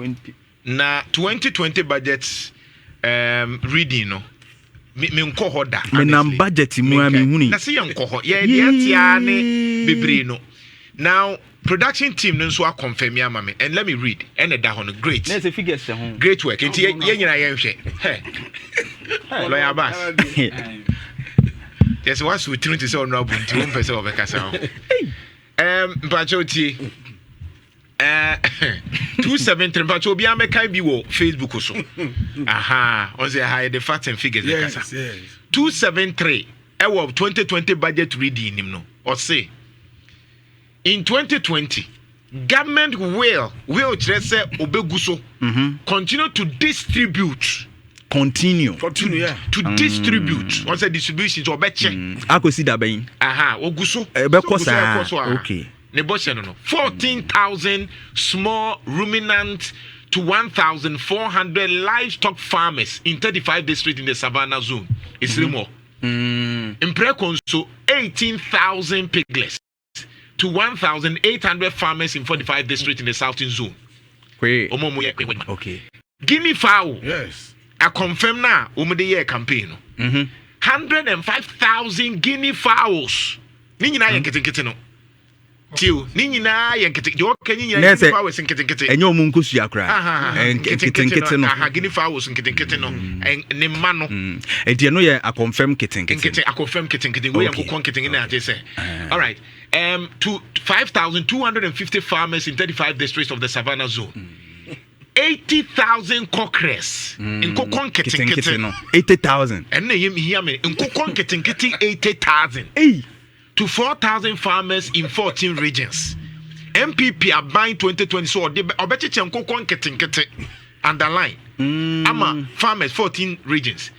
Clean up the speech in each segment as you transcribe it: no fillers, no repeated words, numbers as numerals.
20. Na 2020 budget reading no, menkɔ hɔ da. Menam budget mu a mehuni. Na sɛ yɛnkɔ hɔ, yɛ deɛ tia ne bebree no. Now production team no nso aconfirm ama me, and let me read. Ɛna ɛda hɔ no, great. Na ɛsɛ figures hyɛ ho. Great work. Nti yɛn nyinaa yɛnhwɛ. Hɛ, Lawyer Abbas, yɛsɛ waso tiri te sɛ ɔno abu, nti wompɛ sɛ wɔbɛkasa ho. Mpakyɛw tie, 273, mpakyɛw, obiara mɛkan bi wɔ Facebook so. Aha, ɔn sɛ ha yɛde facts and figures ɛkasa. 273 ɛwɔ 2020 budget reading nim no, ɔse in 2020 government will kyerɛ sɛ obɛgu so continue to distribute. Continue. Continue, yeah. To distribute, wɔn sɛ distribution sɛ ɔbɛkyɛ. Akɔsi dabɛn? Aha, ogu so. Ɛbɛkɔ So ogu so, saa. Ɛkɔ so aha. Ne bɔhyɛ no 14,000 small ruminant to 1,400 livestock farmers in 35 districts in the Savannah Zone, esirim hɔ. Mprɛko nso, 18,000 piglets to 1,800 farmers in 45 districts in the Southern Zone. Kwee. Ɔmo a ɔmo yɛ kwee. Guinea fowl, aconfirm na wɔn de yɛ campaign no, 105,000 guinea fowls. Ne nyinaa yɛ nketenkete no tio, ne nyinaa yɛ nkete deɛ ɔka ne nyinaa Na yɛ sɛ guinea fowls nketenkete. Ɛnyɛ ɔmo nkosua koraa. Aha, Nketenkete no. Aha, guinea fowls nketenkete no, ne mma no. Nti ɛno yɛ aconfirm ketenkete. Nkete, aconfirm ketenkete wei yɛ nkokɔ nketenkete na ate sɛ, all right, to 5,250 farmers in 35 districts of the Savannah Zone, 80,000 cockerels, nkokɔ ketenkete nketenkete no, 80,000. Ɛno na ɛyɛ mehia me, nkokɔ nketenkete 80,000 Ei. to 4,000 farmers in 14 regions. NPP aban 2020 so ɔde ɔbɛkyekyɛ nkokɔ nketenkete, underline, ama farmers 14 regions,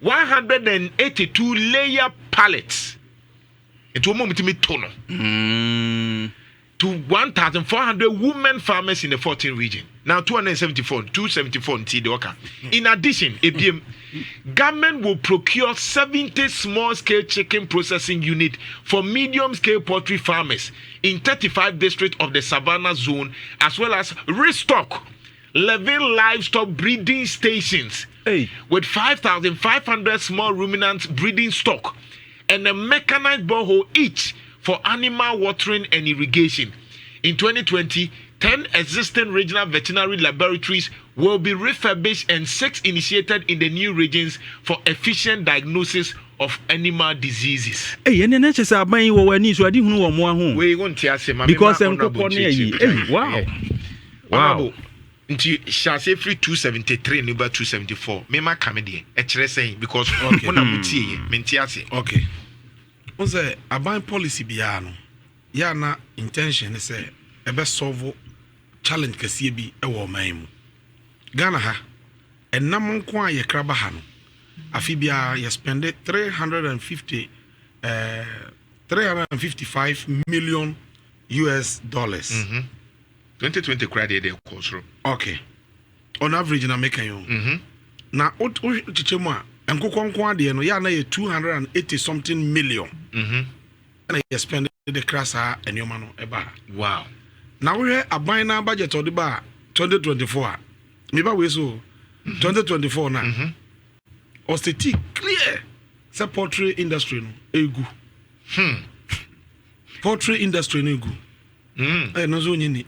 182 layer pellets, nti wɔn a wɔtumi to no, to 1,400 women farmers in the 14 region. Now 274, 274 nti de ɔka. In addition, ebiem, government will procure 70 small scale chicken processing unit for medium scale poultry farmers in 35 districts of the Savannah Zone, as well as restock 11 livestock breeding stations Hey. with 5,500 small ruminants breeding stock and a mechanized borehole each for animal watering and irrigation. In 2020, 10 existing regional veterinary laboratories will be refurbished and six initiated in the new regions for efficient diagnosis of animal diseases. Ei, ɛnɛ na kyerɛ sɛ aban yi wɔ wɔ ani so ade hunu wɔ mmoa ho. Wei wonte ase ma Because mema Honorable nkokɔ ne ayi. nkyerɛkyerɛ. Ei, wow. Wow. Honorable, nti hyɛ ase firi 273 ne ba 274, mema ka me deɛ ɛkyerɛ sɛn, because mo na motie yɛ, mente ase. Okay, n sɛ aban policy biara no yɛ ana intention ne sɛ ɛbɛ solve challenge kɛseɛ bi ɛwɔ ɔman yi mu. Ghana ha, ɛnam nko a yɛkra ba ha no, afe biara yɛ spend 350 355 million US dollars. 2020 kora deɛ kɔ soro. Okay, on average na meka yi o. Na wo kyekyɛ mu a, nkokɔ nko adeɛ no yɛ ana yɛ 280 something million ɛna yɛ spend de kra saa nneɛma no ɛba ha. Na wohwɛ aban na budget a ɔde ba a 2024 a meba wei so, 2024 na ɔstate clear sɛ poultry industry no egu. Poultry industry no egu. Ɛyɛ no nso onye ni.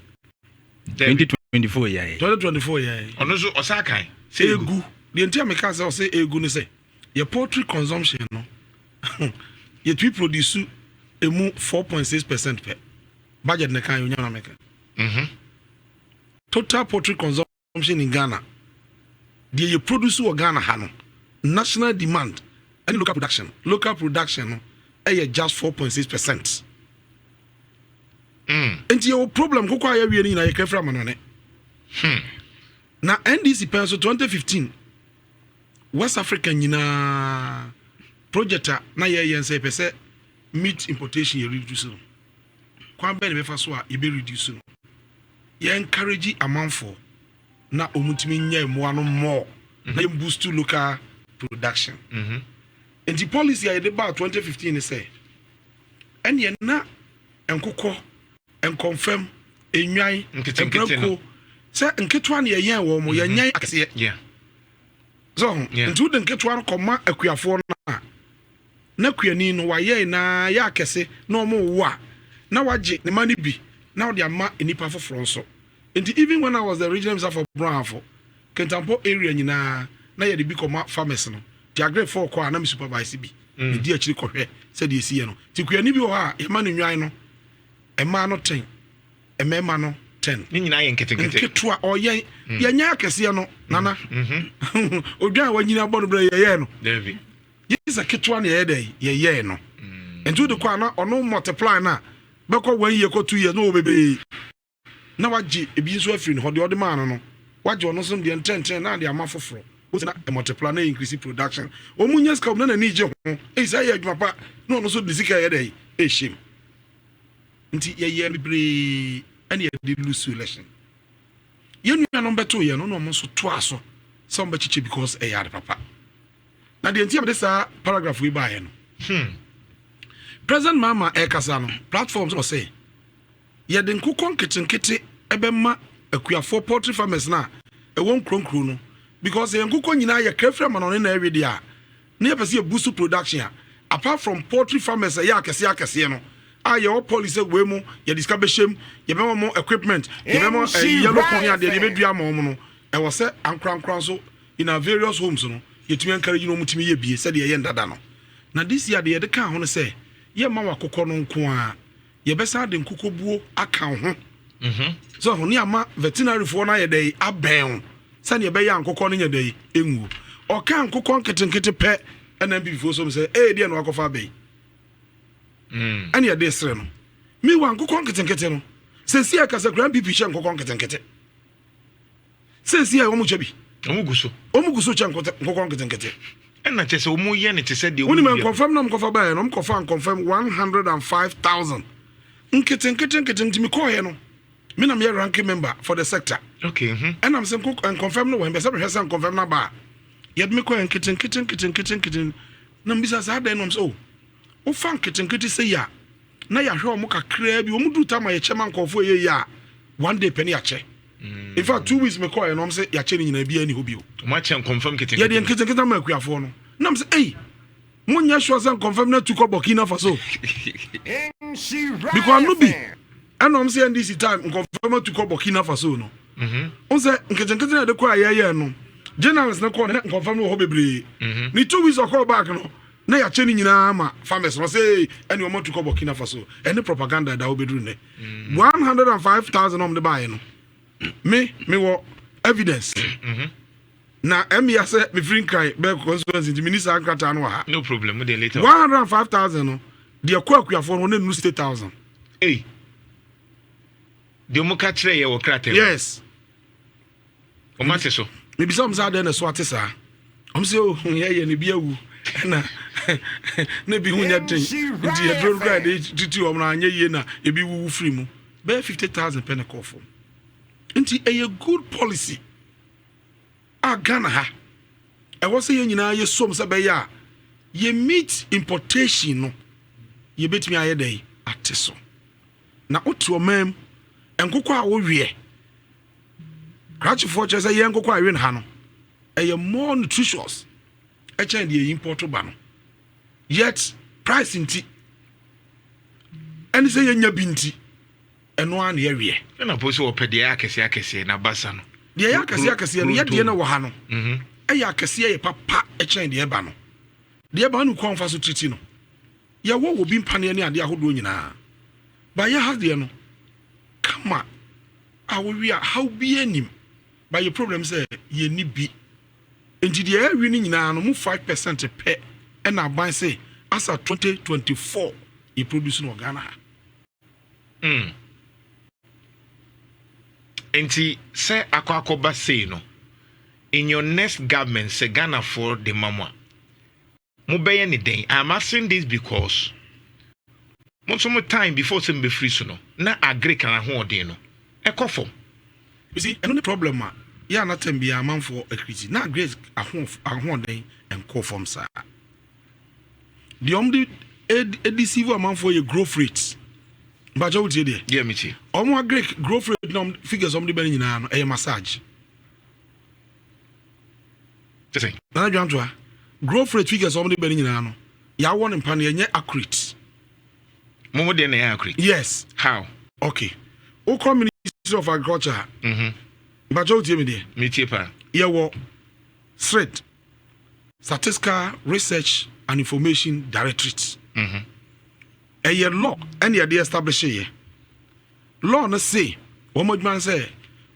2024 yɛ. 2024 yɛ. Ɔno nso ɔsa kan sɛ egu. Egu deɛ, nti a meka sɛ ɔsɛ egu no sɛ yɛ poultry consumption no, yɛtumi produce emu 4.6% pɛ. Budget ne kan yɛ onyam na meka. Total poultry consumption in Ghana, deɛ yɛ produce wɔ Ghana ha no, national demand ɛne local production, local production no ɛyɛ just 4.6%. Nti yɛwɔ problem. Koko a yɛwie no nyinaa, yɛkra firi amanɔne. Na NDC pɛn so 2015, West Africa nyinaa project a na yɛyɛ sɛ yɛpɛ sɛ meat importation yɛ reduce no, kwan bɛn na bɛfa so a yɛbɛ reduce no? Yɛ encourage amanfoɔ na ɔmu ntumi nyɛ mmoa no more na yɛ boost local production. Nti policy a yɛde baa 2015 ne sɛ ɛneɛ na nkokɔ, nkɔmfam, enwan, Nketenkete no. mprako. Sɛ nketewa na yɛyɛn wɔn mo, yɛnyɛn akɛseɛ. So ho nti wode nketewa no kɔma akuafoɔ no a, na kuani no wayɛn na yɛ akɛse na wɔn wo a, na wagye ne ma no bi na ɔde ama nnipa foforɔ nso. Nti even when I was the regional minister for Brong Ahafo, Kintampo area nyinaa, na yɛde bi kɔma farmers no. Nti agrifoɔ kɔ a, na me supervise bi, medi akyiri kɔhwɛ sɛdeɛ ɛsi yɛ no. Nti kuani bi wɔ hɔ a, yɛma no nnwan no, mmaa no 10, mmarima no 10. Ne nyinaa yɛ nketenkete. Nketewa ɔyɛn. Yɛnyɛ akɛseɛ no nana. Odwan a wanyini abɔ no berɛ yɛyɛɛ no. Dabi. Gye sɛ ketewa na yɛyɛ dɛ yɛyɛɛ no. Nti wode kɔ a, na ɔno multiply no a, bɛkɔ one year kɔ 2 years na ɔwɔ bebree, na wagye ebi nso afiri ne hɔ. Deɛ ɔde maa no, wagye ɔno nso deɛ ntɛntɛn na ade ama foforɔ wosi na multiply na increase production. Wɔn mu nyɛ sika wɔn na n'ani gye ho eyi sɛ ɛyɛ adwuma pa na ɔno nso de sika yɛ dɛ ɛhyɛ mu. Nti yɛyɛ bebree ɛna yɛde lose election. Yɛn nuanom bɛto yɛn no na wɔn nso toa so sɛ wɔn bɛkyekyɛ because ɛyɛ ade papa. Na deɛ nti a mede saa paragraph yi baeɛ no, President Mahama ɛrekasa no platform sɛ ɔsɛ yɛde nkokɔ nketenkete ɛbɛma akuafoɔ, poultry farmers no a ɛwɔ nkuronkuro no, because yɛn nkokɔ nyinaa yɛ kra firi amanɔne na ɛwe deɛ a, na yɛpɛ sɛ yɛ boost production a, apart from poultry farmers ɛyɛ akɛseɛ akɛseɛ no a yɛwɔ policy sɛ wei mu yɛde sika bɛhyɛ mu, yɛbɛma mo equipment, yɛbɛma yellow corn ne adeɛ deɛ yɛbɛdua ama wɔn no, ɛwɔ sɛ ankorankora nso in our various homes no yɛtumi encourage no, wɔn tumi yɛ bie sɛdeɛ ɛyɛ ndada no. Na this year deɛ yɛde kaa ho no sɛ yɛmma wɔ akokɔ no nko a, yɛbɛsan de nkokɔbuo aka wo ho so ho ne ama veterinaryfoɔ no ayɛ dɛ abɛn wo sɛdeɛ ɛbɛyɛ a nkokɔ no nyɛ dɛ ɛnwuo. Ɔka nkokɔ nketenkete pɛ ɛna NPP foɔ som sɛ ee, deɛ na wakɔfa abɛn ɛne yɛde sere no. Meanwhile, nkokɔ nketenkete no sɛsi a kasakura NPP hyɛ nkokɔ nketenkete sɛsi a wɔn kyɛ bi. Ɔmo gu so. Wɔn gu so kyɛ nkokɔ nketenkete. Ɛna kyɛ sɛ ɔmo yɛ no te sɛ deɛ wonim nkɔmfam na mkɔfa baeɛ no, ɔmkɔfa nkɔmfam 105,000 nketenkete nkete. Nti mekɔɔyɛ no, me na meyɛ ranking member for the sector. Ɛnam sɛ nkɔmfam no wɔ hɛ sɛ mehwɛ sɛ nkɔmfam no aba a, yɛde me kɔɛ nketenkete nketenkete nkete na mbisa saa dɛn nom sɛ o wofa nketenkete sɛ yi a, na yɛahwɛ ɔmo kakraa bi, ɔmo duru tam a yɛkyɛ ma nkɔɔfoɔ yɛ yi a, one day pɛ ne yɛakyɛ. In fact, 2 weeks mekɔɛ no, ɔm sɛ yɛakyɛ no nyinaa, biara ni hɔ bio. Ɔmo akyɛ nkɔmfam nketenkete. Yɛde nketenkete ama akuafoɔ no nam sɛ ei, monyɛ sure sɛ nkɔmfam no atu kɔ Burkina Faso, because no bi ɛna ɔm sɛ NDC time nkɔmfam atu kɔ Burkina Faso no. Wo sɛ nketenkete na yɛde kɔ a yɛyɛ no, journalist no kɔɔ ne nkɔmfam no wɔ hɔ bebree ne 2 weeks ɔkɔɔ back no na yɛakyɛ no nyinaa ma farmers no sɛ ɛne ɔmo atu kɔ Burkina Faso. Ɛne propaganda ɛda hɔ bɛduru nnɛ. 105,000 ɔmo de baeɛ no, me mewɔ evidence na ɛmmea sɛ mefiri Nkran bɛɛ constituency nti meni saa nkrataa no wɔ ha. No problem, mo de later. 105,000 no deɛ kɔ akuafoɔ no ne nnu 60,000. Ei, deɛ ɔmo ka kyerɛ yɛ wɔ krataa mu? Yes. Ɔmo ate so. Mebisa ɔm sɛ adɛn na so ate saa? Ɔm sɛ oh, yɛyɛ no bi awu ɛna na ebi ho nyɛ den nti yɛduro no koraa yɛde tutu ɔm no anyɛ yie na ebi wuwu firi mu. Bɛyɛ 50,000 pɛ ne kɔɔ fam. Nti ɛyɛ good policy a Ghana ha ɛwɔ sɛ yɛn nyinaa yɛsom sɛ bɛyɛ a yɛ meat importation no yɛbɛtumi ayɛ dɛn ate so. Na wote ɔman mu nkokɔ a woweɛ, krakyefoɔ kyerɛ sɛ yɛn nkokɔ a ɛwe no ha no ɛyɛ more nutritious ɛkyɛn deɛ import ba no, yet price nti ɛne sɛ yɛnya bi nti ɛno ara na yɛweɛ. Ɛna po sɛ wɔpɛ deɛ ɛyɛ akɛseɛ akɛseɛ na basa no. Deɛ ɛyɛ akɛseɛ akɛseɛ no, yɛdeɛ no wɔ ha no ɛyɛ akɛseɛ, yɛ papa ɛkyɛn deɛ ɛba no. Deɛ ɛba no kwan fa so titi no, yɛwɔ wɔ bi mpaneɛ ne adeɛ ahodoɔ nyinaa ba. Yɛ ha deɛ no kama a wowie a haw bi anim ba. Yɛ problem sɛ yɛni bi nti deɛ ɛwi no nyinaa no mu 5% pɛ ɛna aban sɛ asa 2024 yɛ produce no wɔ Ghana ha. Nti sɛ akɔ akɔba sei no, in your next government, sɛ Ghanafoɔ de ma mo a, mobɛyɛ ne den? I'm asking this because mo nso mo time before sɛ mbɛfiri so no, na agric ahoɔden no ɛkɔ fam. You see, ɛno ne problem a yɛ anatam biara amanfoɔ akiriti na agric ahoɔden nkɔɔ fam saa. Deɛ ɔmo de edeceive amanfoɔ yɛ growth rate. Mpakyɛ, wotie deɛ? Deɛ metie. Ɔmo agric growth rate na figures ɔmo de bɛ no nyinaa no, ɛyɛ massage. Te sɛ Nana Dwantoa, growth rate figures ɔmo de bɛ no nyinaa no, yɛawɔ ne mpa no, yɛnyɛ accurate. Mo mo deɛ na ɛyɛ accurate? Yes. How? Okay, wokɔ Ministry of Agriculture a, mpakyɛ, wotie me deɛ? Metie paa. Yɛwɔ SRID, Statistical Research and Information Directorate. Ɛyɛ law ɛne yɛde establish. Yɛ law no se wɔn adwuma no sɛ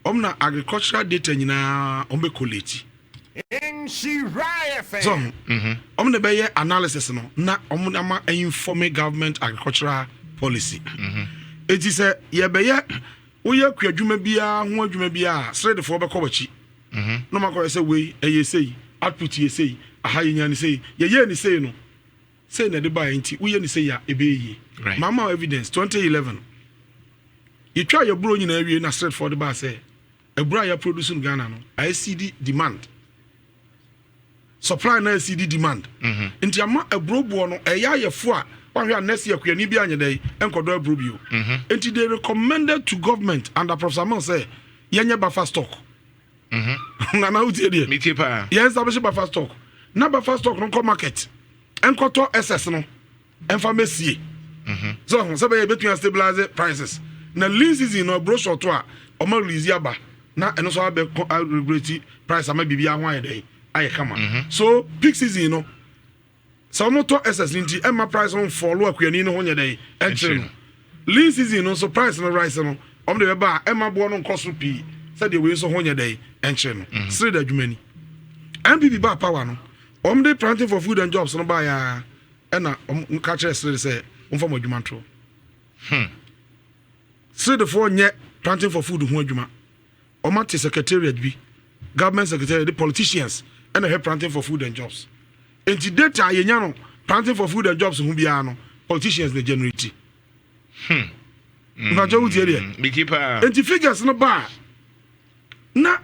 wɔn na agricultural data nyinaa wɔn bɛ collate so wɔn na bɛyɛ analysis no na wɔn ama inform government agricultural policy. Eti sɛ yɛbɛyɛ, woyɛ kua adwuma biara ho adwuma biara, SRIDfoɔ bɛkɔ w'akyi na ɔmo akɔyɛ sɛ wei ɛyɛ sei, output yɛ sei, aha yɛ nya ne sei, yɛyɛ ne sei no sei na ɛde baeɛ, nti woyɛ ne sei a ɛbɛyɛ yie. Mama evidence, 2011 yɛtwa yɛ buro nyinaa wie na SRIDfoɔ de baa sɛ aburo a yɛproduce no Ghana no exceed demand, supply na exceed demand, nti ama aburo boɔ no ɛyɛ ayɛfo a wahwɛ a next year kuani bi anyɛ dɛ nkɔdɔ aburo bio. Nti they recommended to government under Professor Mills sɛ yɛnyɛ buffer stock. Nana, wotie deɛ? Metie paa. Yɛn establish buffer stock na buffer stock no nkɔ market nkɔtɔ excess no ɛmfa mɛsie so ɔho sɛ bɛyɛ ebɛtumi stabilize prices na lean season no aburo short a ɔma release aba na ɛno nso abɛ regulate price ama biribi ho ayɛ dɛ ayɛ kama. So peak season no, sɛ ɔmo tɔ excess no nti ɛma price no nfɔlo, akuani no ho nyɛ dɛ ɛnkyerɛ no. Lean season no nso, price no rise no, ɔmo de bɛba a ɛma boɔ no nkɔ so pii sɛdeɛ wei nso ho nyɛ dɛ ɛnkyerɛ no. Sere da adwuma ni NPP ba power no, ɔmo de Planting for Food and Jobs no ba ya, ɛna ɔmo ka kyerɛ sere sɛ ɔmfa mo adwuma nto. SRIDfoɔ nyɛ Planting for Food ho adwuma. Ɔmo ate secretariat bi, government secretariat de politicians ɛna ɛhwɛ Planting for Food and Jobs. Nti data a yɛnya no Planting for Food and Jobs ho biara no, politicians na generate. Mpakyɛ, wotie deɛ? Metie paa. Nti figures no ba a na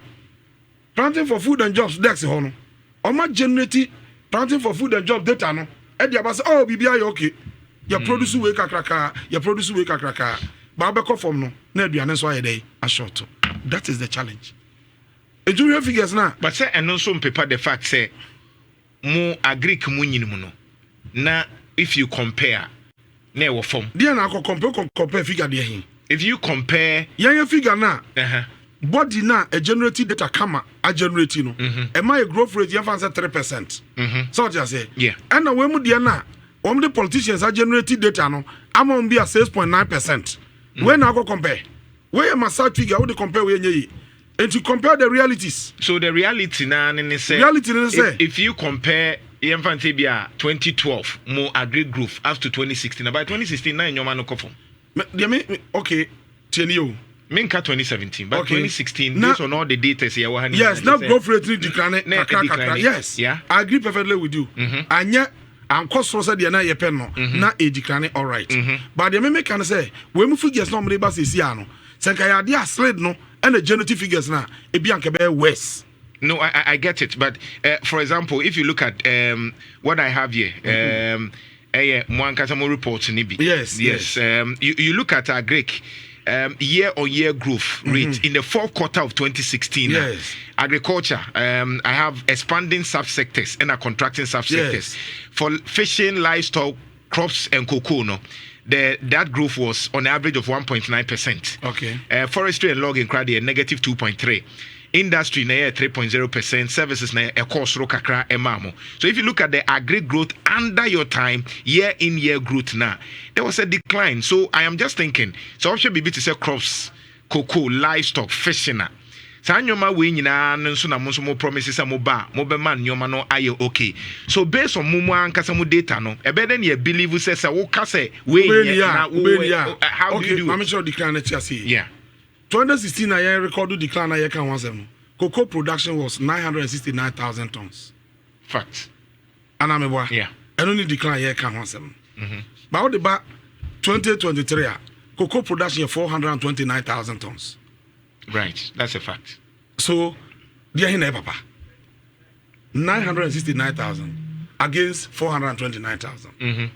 Planting for Food and Jobs desk hɔ no, ɔma generate Planting for Food and Jobs data no ɛde aba sɛ, oh, biribi ayɛ okay, yɛ produce wei kakraka, yɛ produce wei kakraka baa bɛkɔ fam no na aduane nso ayɛ dɛ ashort. That is the challenge. Nti wohwɛ figures na But sɛ ɛno nso mpepa the fact sɛ mo agric mu nyini mu no na if you compare na ɛwɔ fam. Deɛ na akɔ compare, compare figure deɛ he? If you compare Yɛnyɛ figure na body na a generate data kama a generate no, ɛma yɛ growth rate yɛmfa sɛ 3%. Sɛ ɔte aseɛ? Yeah. Ɛna wɔn mu deɛ na wɔn de politicians a generate data no ama wɔn bi a 6.9%. Wei na akɔ compare, wei yɛ massage figure, wode compare wei nyɛ yie. Nti compare the realities. So the reality na ne ne sɛ Reality ne sɛ if you compare, yɛmfa nte bi a 2012 mo agri growth up to 2016, na by 2016 na nneɛma no kɔ fam. Deɛ me, okay, tie ni o. Menka 2017, but 2016, na, based on all the data sɛ yɛwɔ ha. Yes, na growth rate ni decline kakra kakra, yes. I agree perfectly with you. Anyɛ ankɔ soro sɛ deɛ na yɛpɛ no na ɛdecline, all right. But deɛ memeka no sɛ wei mu figures na ɔmde ba sɛsi a no, sɛ nka yɛade a SRID no ɛna generative figures no a, ebi anka bɛyɛ worse. No, I get it. But for example, if you look at what I have here, mo ankasa mo report ni bi. Yes. You look at agric year on year growth rate in the fourth quarter of 2016. Agriculture, I have expanding subsectors and a contracting subsectors. For fishing, livestock, crops, and cocoa, no, that growth was on average of 1.9%. Forestry and logging, crowd, negative 2.3. Industry na yɛ 3.0%, services na ɛkɔ soro kakra ɛma mo. So if you look at the agri growth under your time, year in year growth na there was a decline. So I am just thinking so ɔhwɛ biribi te sɛ crops, cocoa, livestock, fishing a saa nneɛma wei nyinaa no nso na mo nso mo promise sɛ mo ba a mobɛma nneɛma no ayɛ okay. So based on mo mo ankasa mo data no, ɛbɛyɛ dɛ ne yɛ believe sɛ woka sɛ wei nyɛ na wo, how do you do it? Maame, kyerɛ decline no ti ase. 2016 na yɛn record decline na yɛka ho asɛm no, cocoa production was 969,000 tons. Fact. Ana meboa? Yeah. Ɛno ne decline yɛka ho asɛm no. Ba wode ba 2023 a, cocoa production yɛ 429,000 tons. Right, that's a fact. So deɛ he na ɛ papa, 969,000 against 429,000.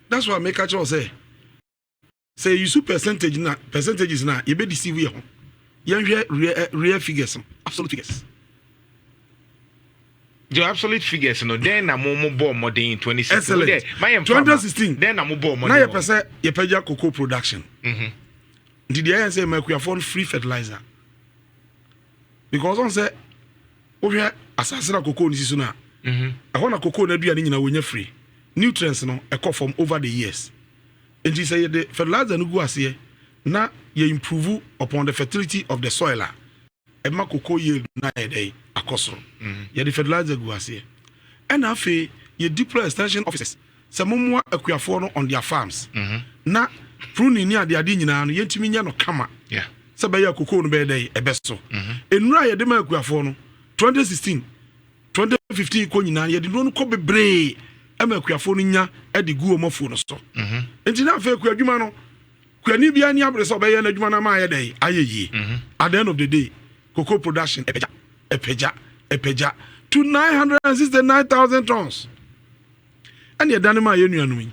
That's why meka kyerɛ sɛ Sɛ yɛ use percentage na percentages na yɛbɛ deceive yɛ ho. Yɛnhwɛ real, real figures no, absolute figures. The absolute figures no, then na mo mo bɔ mmɔden in 2016. Excellent. 2016. Then na mo bɔ mmɔden. Na yɛpɛ sɛ yɛpɛgya cocoa production. Nti deɛ yɛn sɛ yɛma akuafoɔ no free fertilizer. Because ɔn sɛ wohwɛ asase na cocoa no si so no a, ɛhɔ na cocoa no aduane nyinaa wɔnya free. Nutrients no ɛkɔ fam over the years. Nti sɛ yɛde fertilizer no gu aseɛ na yɛ improve upon the fertility of the soil a, ɛma cocoa yield na yɛ dɛ akɔ soro. Yɛde fertilizer gu aseɛ, ɛna afei yɛ deploy extension officers sɛ mommoa akuafoɔ no on their farms na pruning ne adeade nyinaa no yɛntumi nyɛ no kama sɛ bɛyɛ cocoa no bɛyɛ dɛ ɛbɛ so. Nnura a yɛde ma akuafoɔ no 2016, 2015 kɔ nyinaa, yɛde nnuro no kɔ bebree ɛma akuafoɔ no nya ɛde gu wɔn afuo no so. Nti na afei kua adwuma no, kuani biara ni abere sɛ ɔbɛyɛ n'adwuma no ama ayɛ dɛ ayɛ yie. At the end of the day, cocoa production ɛpɛgya, ɛpɛgya, ɛpɛgya to 969,000 tons. Ɛne ɛda no ma yɛ nuanom yi,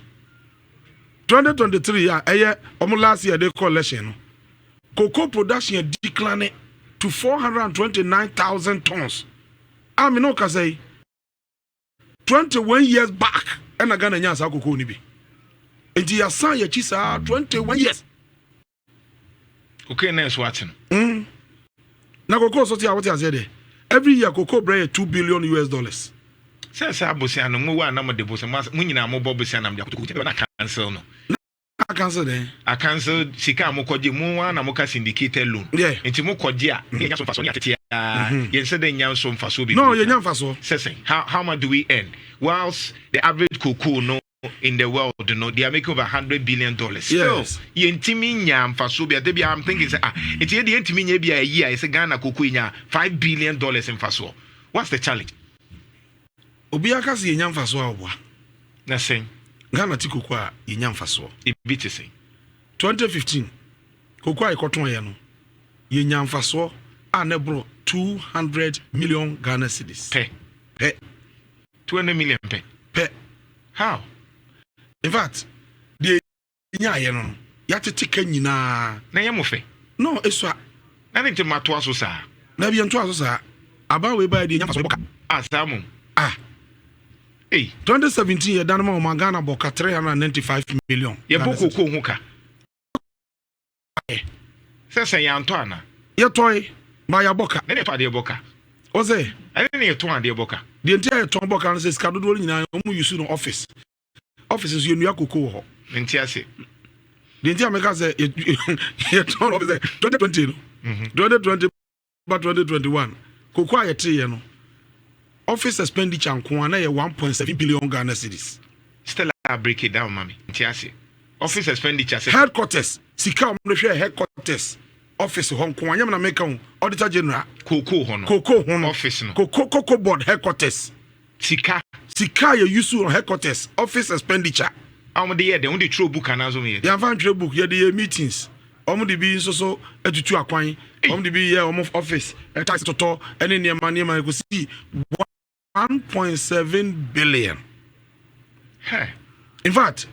2023 a ɛyɛ ɔmo last year de kɔ election no, cocoa production decline to 429,000 tons. A me ne kasa yi, 21 years back ɛna Ghana nya saa cocoa no bi. Nti yɛasan yɛkyi saa 21 years. Cocoa na ɛso ate no. Na cocoa so te a, wote aseɛ deɛ, every year cocoa brɛ yɛ $2 billion. Sɛ abosia no mo wa na mo de bosia mo nyinaa mo bɔ bosia nam de akoto na cancel no. Aka sɛ dɛn? A cancel sika a mokɔgye mo wa na moka syndicated loan. Nti mokɔgye a, ne yɛnya so mfasoɔ ne atete a yɛn sɛ dɛ nya nso mfasoɔ bebree. No, yɛnya mfasoɔ. Sɛ how much do we earn whilst the average cocoa no in the world no, they are making over $100 billion still? Yɛntumi nya mfasoɔ bi ade bi. I'm thinking sɛ, ah, nti yɛde yɛntumi nya bi a ɛyi a yɛsɛ Ghana cocoa nya $5 billion mfasoɔ. What's the challenge? Obi aka sɛ yɛnya mfasoɔ a, ɔboa. Na sɛn? Ghana ti cocoa a yɛnya mfasoɔ. Ebi te sɛn? 2015 cocoa a yɛkɔtɔn yɛ no, yɛnya mfasoɔ a ne boro 200 million Ghana cedis. Pɛ? Pɛ. 200 million pɛ? Pɛ. How? In fact, deɛ yɛnyaayɛ no, yɛatete ka nyinaa. Na yɛ mo fɛ. No, esua. Na ne nti mo atoa so saa? Na bi yɛntoa so saa. Aban wei baa deɛ, yɛnya mfasoɔ, yɛbɔ ka. Ah, saa mo? Ah. Ei. 2017 yɛda no ma ɔma Ghana bɔ ka 395 million. Yɛbɔ Ghana cedis. Cocoa ho ka sɛ yɛantɔ ana? Yɛtɔe ma yɛabɔ ka. Ne ne yɛtɔ adeɛ bɔ ka. Wɔ sɛ ɛne ne yɛtɔn adeɛ bɔ ka. Deɛ nti a yɛtɔn bɔ ka no sɛ sika dodoɔ no nyinaa ɔmo use no office. Office nso yɛnnua cocoa wɔ hɔ. Nti ase. Deɛ nti a meka sɛ yɛtɔn office sɛ 2020 no, 2020 ba 2021, cocoa a yɛteeɛ no, office expenditure nko a na yɛ 1.7 billion Ghana cedis. Stella, break it down ma me. Nti ase, office expenditure sɛ Headquarters sika a wɔde hwɛ headquarters office hɔ nko a, nyɛ me na meka ho, Auditor General. Cocoa hɔ no? Cocoa ho no. Office no. Cocoa Board headquarters. Sika. Sika a yɛ use on headquarters office expenditure. A wɔde yɛ dɛn? Wɔde twerɛ book anaa so yɛ dɛn? Yɛmfa ntwerɛ book, yɛde yɛ meetings. Wɔn de bi nso so atutu akwan, wɔn de bi yɛ wɔn office tax totɔ ɛne nneɛma nneɛma ekosi 1.7 billion. Hɛ. In fact,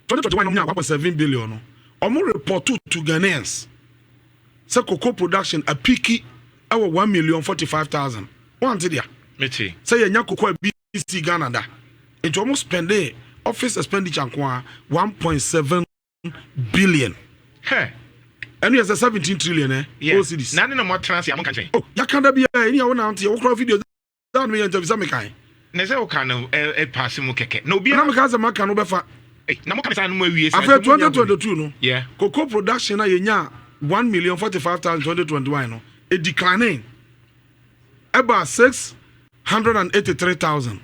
2021 ɔmo nya 1.7 billion no, ɔmo report to Ghanaians sɛ cocoa production apeak ɛwɔ 1,045,000. Wɔn ante deɛ? Mete. Sɛ yɛnya cocoa a bi si Ghana da, nti ɔmo spend office expenditure nko a 1.7 billion. Hɛ. Ɛno yɛ sɛ 17 trillion ɛ old cedis. Na ne na mo atena ase a mo ka kyɛn? Oh, yɛaka da biara ɛni a wɔn nante wɔkora video saa no yɛ interview sɛ mekan. Na sɛ woka no ɛ ɛ paase mu kɛkɛ na obi na meka sɛ maka no bɛfa. Na mo ka saa no mo awie saa. Afei nti mo nya 2022 no, cocoa production a yɛnya 1,045,000 2021 no, e declining ɛba 683,000.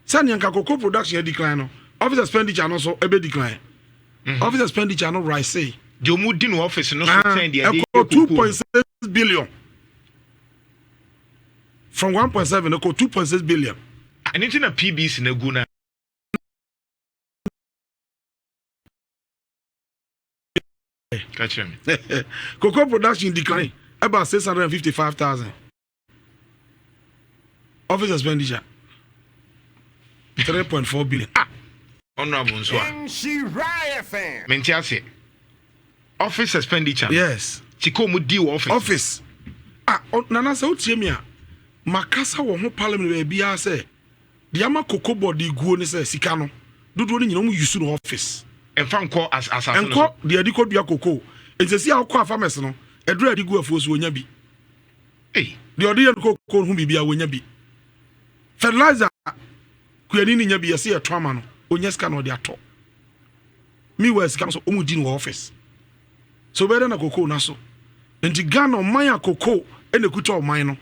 Sɛnea nka cocoa production yɛ decline no, office expenditure no nso ɛbɛ decline. Office expenditure no rise. Deɛ ɔmu di no office no so sɛn deɛ ɛde ɛkɔ yɛ two cocoa. 0.6 billion from 1.7 ɛkɔ 2.6 billion. Ɛno nti na PBC na gu na ka kyerɛ me. Cocoa production decline about 655,000. Office expenditure 3.4 billion. Ah, honorable nso a mente ase. Office expenditure. Yes. Sika ɔmo di wɔ office. Office. Ah, Nana, sɛ wotie mi a, makasa wɔ ho parliament baabiara sɛ deɛ ama Cocoa Board guo ne sɛ sika no dodoɔ no nyina ɔmo use no office. Ɛnfa nkɔ asase no Nkɔ so. Deɛ ɛde kɔdua cocoa. Nti sɛ a wokɔ a, farmers no ɛduru a ɛde gu afuo so, wɔnya bi. Hey. Deɛ ɔde yɛ no cocoa ho biribi a, wɔnya bi. Fertilizer, kuani no nya bi. Yɛsɛ yɛtɔ ama no, ɔnya sika na ɔde atɔ. Meanwhile, sika no so ɔmu di no wɔ office so, wobɛyɛ dɛ na cocoa no so. Nti Ghana ɔman a cocoa ɛna ɛkuta ɔman no,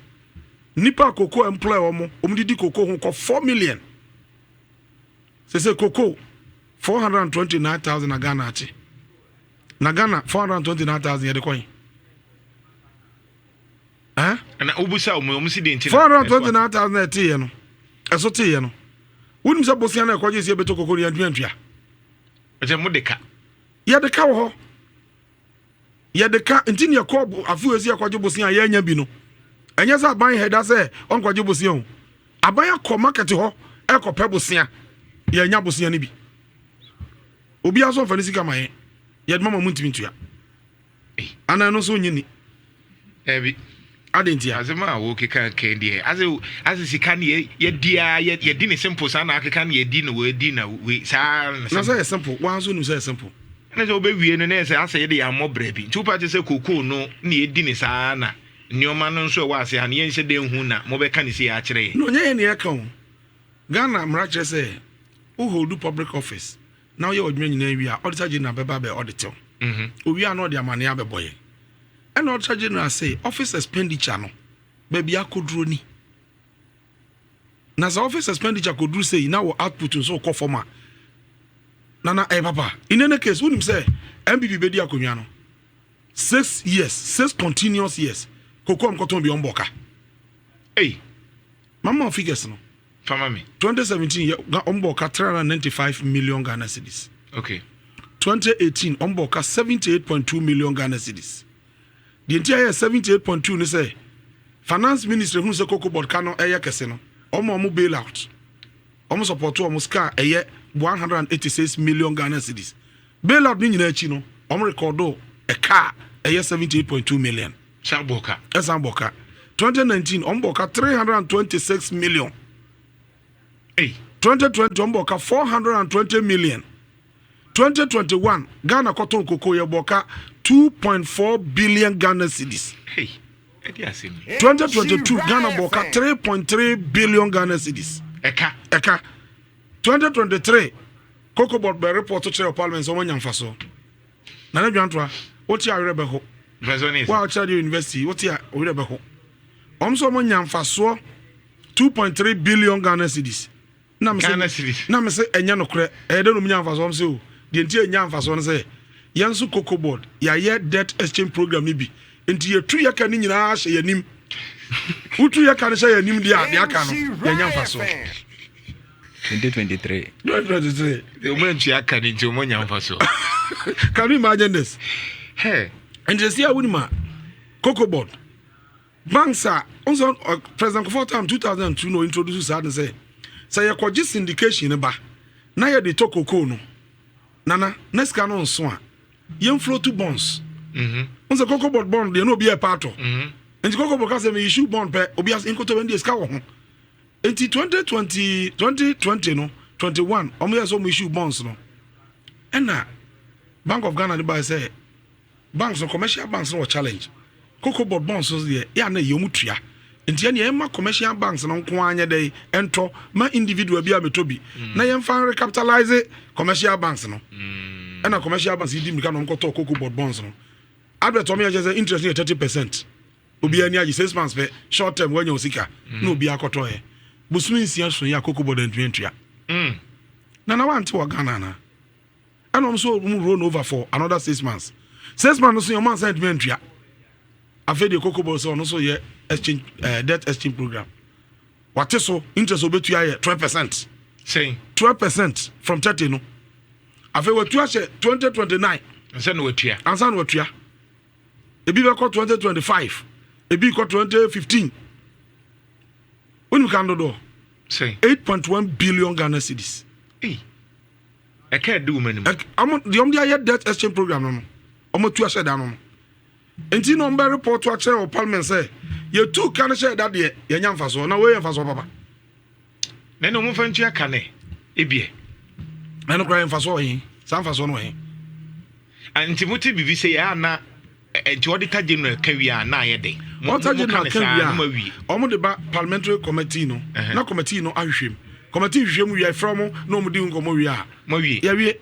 nipa a cocoa employ ɔmo, ɔmo didi cocoa ho kɔ 4 million. Sɛ cocoa 429,000 na Ghana akye, na Ghana 429,000 yɛde kɔn eh? Na wobusa ɔmo si de nti na 429,000 na ɛteeɛ no, ɛso teeɛ no, wonim sɛ bosea no ɛkɔgye sɛ yɛbɛtɔ cocoa no, yɛntumi antua. Ɛsɛ mo de ka. Yɛde ka wɔ hɔ, yɛde ka. Nti ne yɛkɔ afei si yɛkɔgye bosea a yɛanya bi no, ɛnyɛ sɛ aban hɛda sɛ ɔnkɔgye bosea o. Aban akɔ market hɔ ɛkɔpɛ bosea, yɛanya bosea no bi. Obiara so ɔmfa ne sika ma yɛn, yɛde mama mu ntumi ntua. Ana ɛno nso nye ni? Ɛbi. Ade ntia. Asɛm a wokeka kɛn deɛ, ase sika ne yɛdi a, yɛdi ne simple saa na akeka ne yɛdi no, wɔadi na wei saa. Na sɛ yɛ simple, wɔn nso nim sɛ yɛ simple. Ɛna sɛ wobɛwie no na yɛ sɛ asɛ yɛde yɛ ammɔ brɛ bi, nti wopa kyɛ sɛ kokoo no ne yɛdi ne saa na nneɛma no nso ɛwɔ ase ha no yɛnhyɛ dɛn hu na mobɛka ne si yɛ akyerɛ yɛn. No, nyɛ yɛ ne yɛka o. Ghana mmara kyerɛ sɛ wo hold public office na woyɛ ɔdwuma nyinaa wie a, Auditor General bɛba bɛ audit wo. Owie a, na ɔde amanneɛ abɛbɔ yɛn. Ɛna Auditor General sɛ office expenditure no baabi akɔduro ni, na sɛ office expenditure kɔduru sei na wɔ output nso kɔ fam a, nana ɛyɛ papa. In any case, wonim sɛ NPP bɛdi akonnwa no 6 years, 6 continuous years, cocoa nkɔtɔn bi ɔmbɔ ka. Ei. Mama figures no. Fama me. 2017 yɛ ɔmbɔ ka 395 million Ghana cedis. 2018 ɔmbɔ ka 78.2 million Ghana cedis. Deɛ nti ayɛ 78.2 ne sɛ Finance Ministry hunu sɛ Cocoa Board ka no ɛyɛ kɛse no, ɔmo bail out, ɔmo support ɔmo sika a ɛyɛ 186 million Ghana cedis. Bail out ne nyinaa akyi no, ɔmo record ɛka a ɛyɛ 78.2 million. San bɔ ka. Ɛsan bɔ ka. 2019 ɔmo bɔ ka 326 million. Ei. 2020 ɔmo bɔ ka 420 million. 2021 Ghana kɔtɔn koko, yɛ bɔ ka 2.4 billion Ghana cedis. Hey. Ɛde asɛm ni. 2022 Ghana bɔ ka 3.3 billion Ghana cedis. Ɛka. Ɛka. 2023 Cocoa Board bɛ report kyerɛ parliament sɛ ɔmo anya mfasoɔ. Nana Dwantoa, wote awerɛ bɛho. Mfasoɔ ne wo a ɔkyerɛ deɛ university, wote a ɔwerɛ bɛho. Ɔmo sɛ ɔmo anya mfasoɔ 2.3 billion Ghana cedis. Na me Ghana sɛ cedis. Na me sɛ ɛnyɛ nokorɛ. Ɛyɛ dɛ na ɔmo nya mfasoɔ? Ɔmo sɛ o, deɛ nti ɛnya mfasoɔ no sɛ yɛn nso Cocoa Board yɛayɛ debt exchange program no bi, nti yɛtu yɛka no nyinaa hyɛ yɛn anim. Wotu yɛka no hyɛ yɛn anim deɛ a, deɛ aka no yɛnya mfasoɔ. 2023. 2023. Ɔmo antua ka ne nti ɔmo anya mfasoɔ. Can you imagine this? Hey. Nti sɛ a wonim a, Cocoa Board banks a nso, President Kufuor time 2002 na introduce saa de sɛ yɛkɔgye syndication no ba na yɛde tɔ cocoa no, nana, na sika no nso a, yɛn float bonds. N sɛ Cocoa Board bond deɛ na obi yɛ pa atɔ. Nti Cocoa Board ka sɛ me issue bond pɛ, obi ase nkoto bɛ, sika wɔ ho. Nti 2020, 2020 no, 21, ɔmo yɛ sɛ ɔmo issue bonds no, ɛna Bank of Ghana de ba sɛ banks no, commercial banks no wɔ challenge. Cocoa Board bonds no deɛ, yɛ ana yɛ ɔmo tua. Nti ɛnea ɛma commercial banks no nko ara nyɛ dɛ ɛntɔ ma individual bi a mɛtɔ bi na yɛmfa recapitalise commercial banks no. Ɛna commercial banks yi di mirika na ɔmo kɔtɔ Cocoa Board bonds no. Advert ɔmo yɛ kyerɛ sɛ interest no yɛ 30%. Obiara ani agye, 6 months pɛ, short term, wanya osika na obiara akɔtɔ. Yɛ bosome 6 so yɛ a, Cocoa Board antumi antua. Na wante wɔ Ghana ana? Ɛna ɔmo nso ɔmo roll over for another 6 months. 6 months no so yɛ, ɔmo ansa antumi antua. Afei deɛ, Cocoa Board sɛ ɔno nso yɛ exchange debt exchange program, wate so interest obetua yɛ 12%. Sɛn? 12% from 30 no. Afei watu ahyɛ 2029. Ansa na watua. Ansa na watua. Ebi bɛkɔ 2025, ebi kɔ 2015. Wonim kan dodoɔ? Sɛn? 8.1 billion Ghana cedis. Ei. Ɛka ɛdi wɔn anim. Ɔmo deɛ, ɔmo de ayɛ debt exchange program no. Ɔmo atu ahyɛ da no no. Nti na ɔmo bɛ report akyerɛ wɔ parliament sɛ yɛtu ka no hyɛ da deɛ, yɛnya mfasoɔ, na wei yɛ mfasoɔ papa. Na ɛna ɔmo fa ntua ka ne ebiɛ. Ɛno koraa yɛ mfasoɔ wɔ he? Saa mfasoɔ no wɔ he? Ah, nti mo te biribi sɛ yɛ ana nti Auditor General ka wie a, na ayɛ den? Auditor General ka wie a, ɔmo de ba parliamentary committee no na committee no ahwehwɛ mu. Committee hwehwɛ mu wie a, ɛfrɛ ɔmo na ɔmo di nkɔmɔ wie a, mo awie. Yɛwie.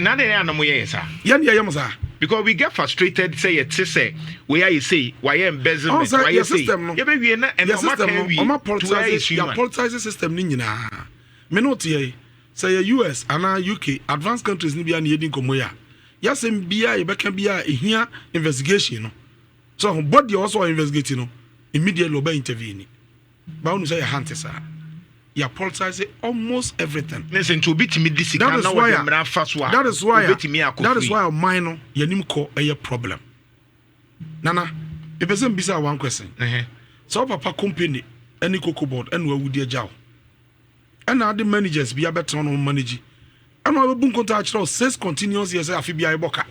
Na de yɛ ana mo yɛ yɛ saa? Yɛn deɛ yɛ mo saa. Because we get frustrated sɛ yɛte sɛ wei ayɛ sei, wayɛ embezzlement, wayɛ sei, yɛbɛwie na ɛna ɔma ka awie. Ɔma politize, yɛ politize system no nyinaa. Me no te yɛ sɛ yɛ US anaa UK, advanced countries no bia na yɛdi nkɔmmɔ yi a, yɛasɛm biara yɛbɛka biara ɛhia investigation no so ho body a ɔsɛ ɔyɛ investigate no, immediately ɔbɛ intervene. Ba wonu sɛ yɛ hante saa, yɛ politize almost everything. Ne sɛ nti obi tumi di sika na wɔde mmara fa so a, that is why obetumi akɔ. That is why ɔman no yɛnim kɔ ɛyɛ problem. Nana, mepɛ sɛ mbisa one question. Sɛ wo papa company ɛne Cocoa Board ɛna wawudi agya wo, ɛna ade managers bi abɛtena no manage, ɛna wabɛbu nkonta akyerɛ wo 6 continuous years sɛ afe bi ayɛbɔ ka,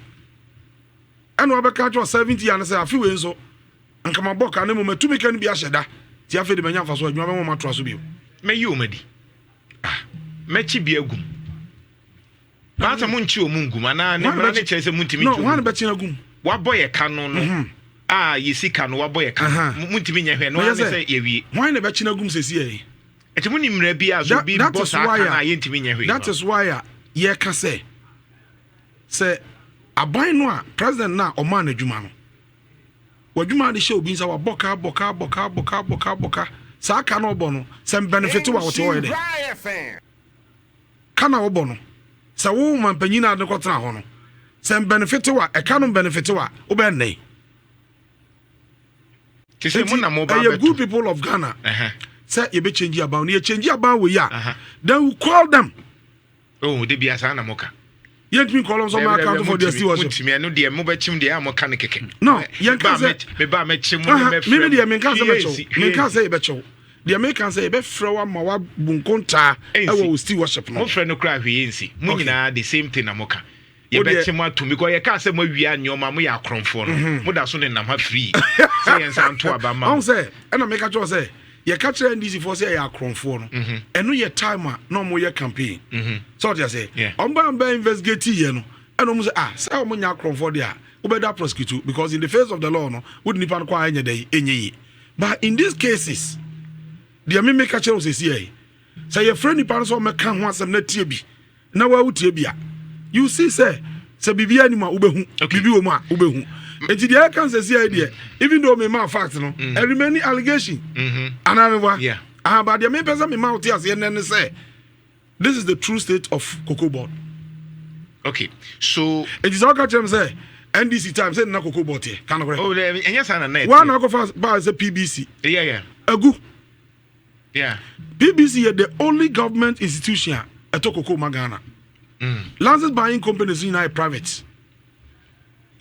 ɛna wabɛka akyerɛ wo 70 year no sɛ afe wei nso nka mabɔ ka, na mmom matumi ka no bi ahyɛ da, nti afei de manya mfa so adwuma bɛma matoa so bio. Mɛyi wɔn adi. Ah, mɛkyi bi agum. Baasa mo nkyi wɔn ngum anaa ne mmara ne kyerɛ sɛ mo ntumi nkyi wɔn? No, bɛkyi agum. Wabɔ yɛ ka no a yɛsi ka no, wabɔ yɛ ka no, mo ntumi nyɛ hwɛ no ara ne sɛ yɛwie. Hwan na bɛkyi agum sɛsi yɛ? Ɛti mo ni mmara bi a so bi bɔ saa ka no a yɛntumi nyɛ hwee? That is why a yɛka sɛ aban no a president no a ɔmaa no adwuma no, w'adwuma de hyɛ obi nsa, wabɔ ka, bɔ ka, bɔ ka, bɔ ka, bɔ ka, bɔ ka, saa ka no ɔbɔ no sɛ mbenefit wa wɔte hɔ yɛ dɛ ka na wɔbɔ no sɛ wo ma mpanyin a de kɔtena hɔ no sɛ mbenefit wa, ɛka no mbenefit wa, wobɛn nnɛ. Te sɛ mo na mo ba. Ɛyɛ good people of Ghana sɛ yɛbɛ change aban no, yɛ change aban wɔ yi a, then we call them. Oh, de bia saa na mo ka. Yɛntumi nkɔlɔ nso ɔmo account for their stewardship. Mutumi ɛno deɛ mo bɛkyim deɛ a mo ka no kɛkɛ. No, yɛn ka sɛ me ba mɛkyim mo ne mɛfrɛ. Mímí deɛ mi nka sɛ mɛkyɛw, mi nka sɛ yɛbɛkyɛw deɛ, mi ka sɛ yɛbɛfrɛ wa ma wa bu nkontaa ɛwɔ o stewardship no. Mo frɛ no kora ahwɛ yɛn nsi mo nyinaa, the same thing na mo ka. Yɛbɛkye mo atom because yɛka sɛ mo awia nneɛma, mo yɛ akorɔmfoɔ no, mo da so ne nam ha free sɛ yɛn nsa nto aba ma mo. Ɔn sɛ ɛna meka kyerɛ sɛ yɛka kyerɛ NDC foɔ sɛ ɛyɛ akorɔmfoɔ no, ɛno yɛ time a na ɔmo yɛ campaign sɛ ɔte ase. Ɔmo ba bɛ investigate yɛ no, ɛna ɔmo sɛ, ah, sɛ ɔmo nya akorɔmfoɔ deɛ a, wobɛda prosecute because in the face of the law no, wode nipa no kɔ a, ɛnyɛ dɛ ɛnyɛ yie. But in these cases deɛ, me meka kyerɛ wo sɛ si yɛ sɛ yɛfrɛ nipa no sɛ ɔmɛka ho asɛm na tie bi na wawu tie bi a, you see sɛ biribi anim a wobɛhu biribi wɔ mu a wobɛhu. Nti deɛ ɛka sɛ si deɛ, even though me ma fact no, mm. remain allegation anaa meboa? Yeah. Ah, but deɛ mepɛ sɛ mema wote aseɛ nnɛ ne sɛ this is the true state of Cocoa Board. Okay, so nti sɛ woka kyerɛ m sɛ NDC time sɛ nna Cocoa Board teɛ ka nokorɛ. Oh, ɛnyɛ saa na na ɛteɛ. Woa na akɔfa baa sɛ PBC agu. PBC yɛ the only government institution a ɛtɔ cocoa ma Ghana. License buying companies nyinaa yɛ private.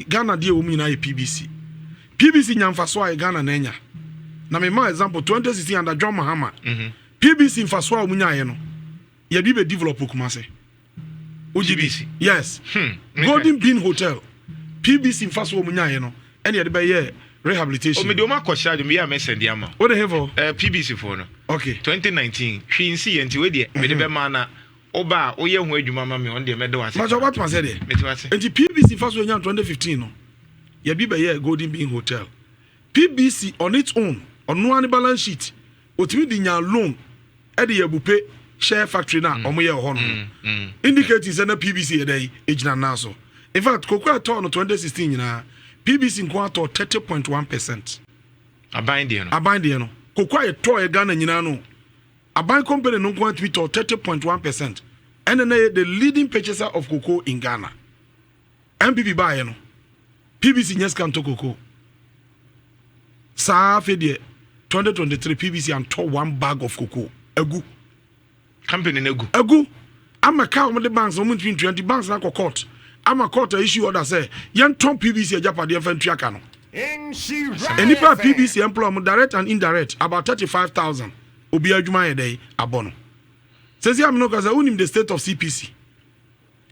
Ghana deɛ wɔ mu nyinaa yɛ PBC. PBC nya mfaso a yɛ Ghana na anya. Na mema example, 2016 under John Mahama, PBC mfaso a wɔn nyaeɛ no, yɛde bɛ develop Kumase. Wogye di? Yes. Golden Bean Hotel, PBC mfaso a wɔn nyaeɛ no ɛne yɛde bɛyɛ rehabilitation. O, mede wɔn akɔhyɛ adwuma yi a mɛsɛn de ama. O de hefo? PBC foɔ no. Okay. 2019 hwee nsi yɛ, nti wei deɛ mede bɛma na woba a woyɛ ho adwuma ma me, ɔno deɛ mɛde wase. Makyɛ wobɛtoma sɛ deɛ. Mete wase. Nti PBC fa so nya 2015 no, yɛde bɛyɛ Golden Bean Hotel. PBC on its own, ɔno ara ne balance sheet, otumi de nya loan ɛde yɛ Bupe share factory na ɔmo yɛ wɔ hɔ no, indicating sɛ na PBC yɛ dɛ egyina nan so. In fact, cocoa ɛtɔɔ no 2016 nyinaa, PBC nko atɔ 30.1%. Aban deɛ no? Aban deɛ no, cocoa a yɛtɔɔ yɛ Ghana nyinaa no, aban company no nko atumi tɔ 30.1%. Ɛna na yɛ the leading purchaser of cocoa in Ghana. NPP baayɛ no, PBC nyɛ sika ntɔ cocoa saa. Afei deɛ 2023, PBC antɔ one bag of cocoa. Agu. Company no agu. Agu ama kaa wɔn de banks na wɔn ntumi ntua, nti banks na akɔ court ama court a issue order sɛ yɛntɔn PBC agyapadeɛ mfa ntua ka no. Nnipa a PBC employ mo direct and indirect, about 35,000, obi adwuma yɛ dɛ abɔ no. Sɛsi amino kasa, wonim the state of CPC,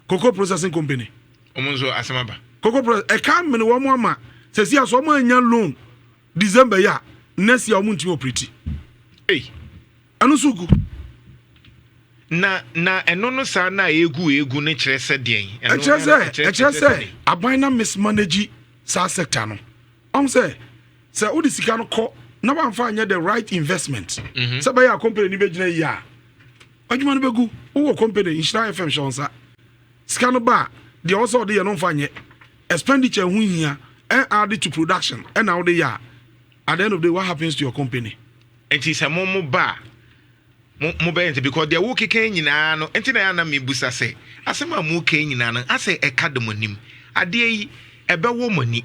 Cocoa Processing Company? Ɔmo nso asɛm aba. Cocoa process ɛka mene wɔn ama sɛsi a sɛ wɔn anya loan December yi a, next year wɔn ntumi operate. Ei. Ɛno nso gu. Na ɛno no saa na egu egu no kyerɛ sɛ deɛn? Ɛkyerɛ sɛ aban na mismanage saa sector no. Ɔn sɛ wode sika no kɔ na wamfa anyɛ the right investment sɛ bɛyɛ a company ni bɛgyina yie a, adwuma no bɛgu. Wowɔ company, Nhyira FM hyɛ wo nsa, sika no ba a, deɛ ɔwɔ sɛ ɔde yɛ no mfa nyɛ expenditure ho hia ɛ add to production ɛna wode yɛ a, at the end of the day, what happens to your company? Nti sɛ mo ba a, mo bɛyɛ nti because deɛ wokeka nyinaa no nti na yɛ ana mebusa sɛ asɛm a moka nyinaa no asɛ ɛka de mo anim adeɛ yi ɛbɛwɔ mo ani,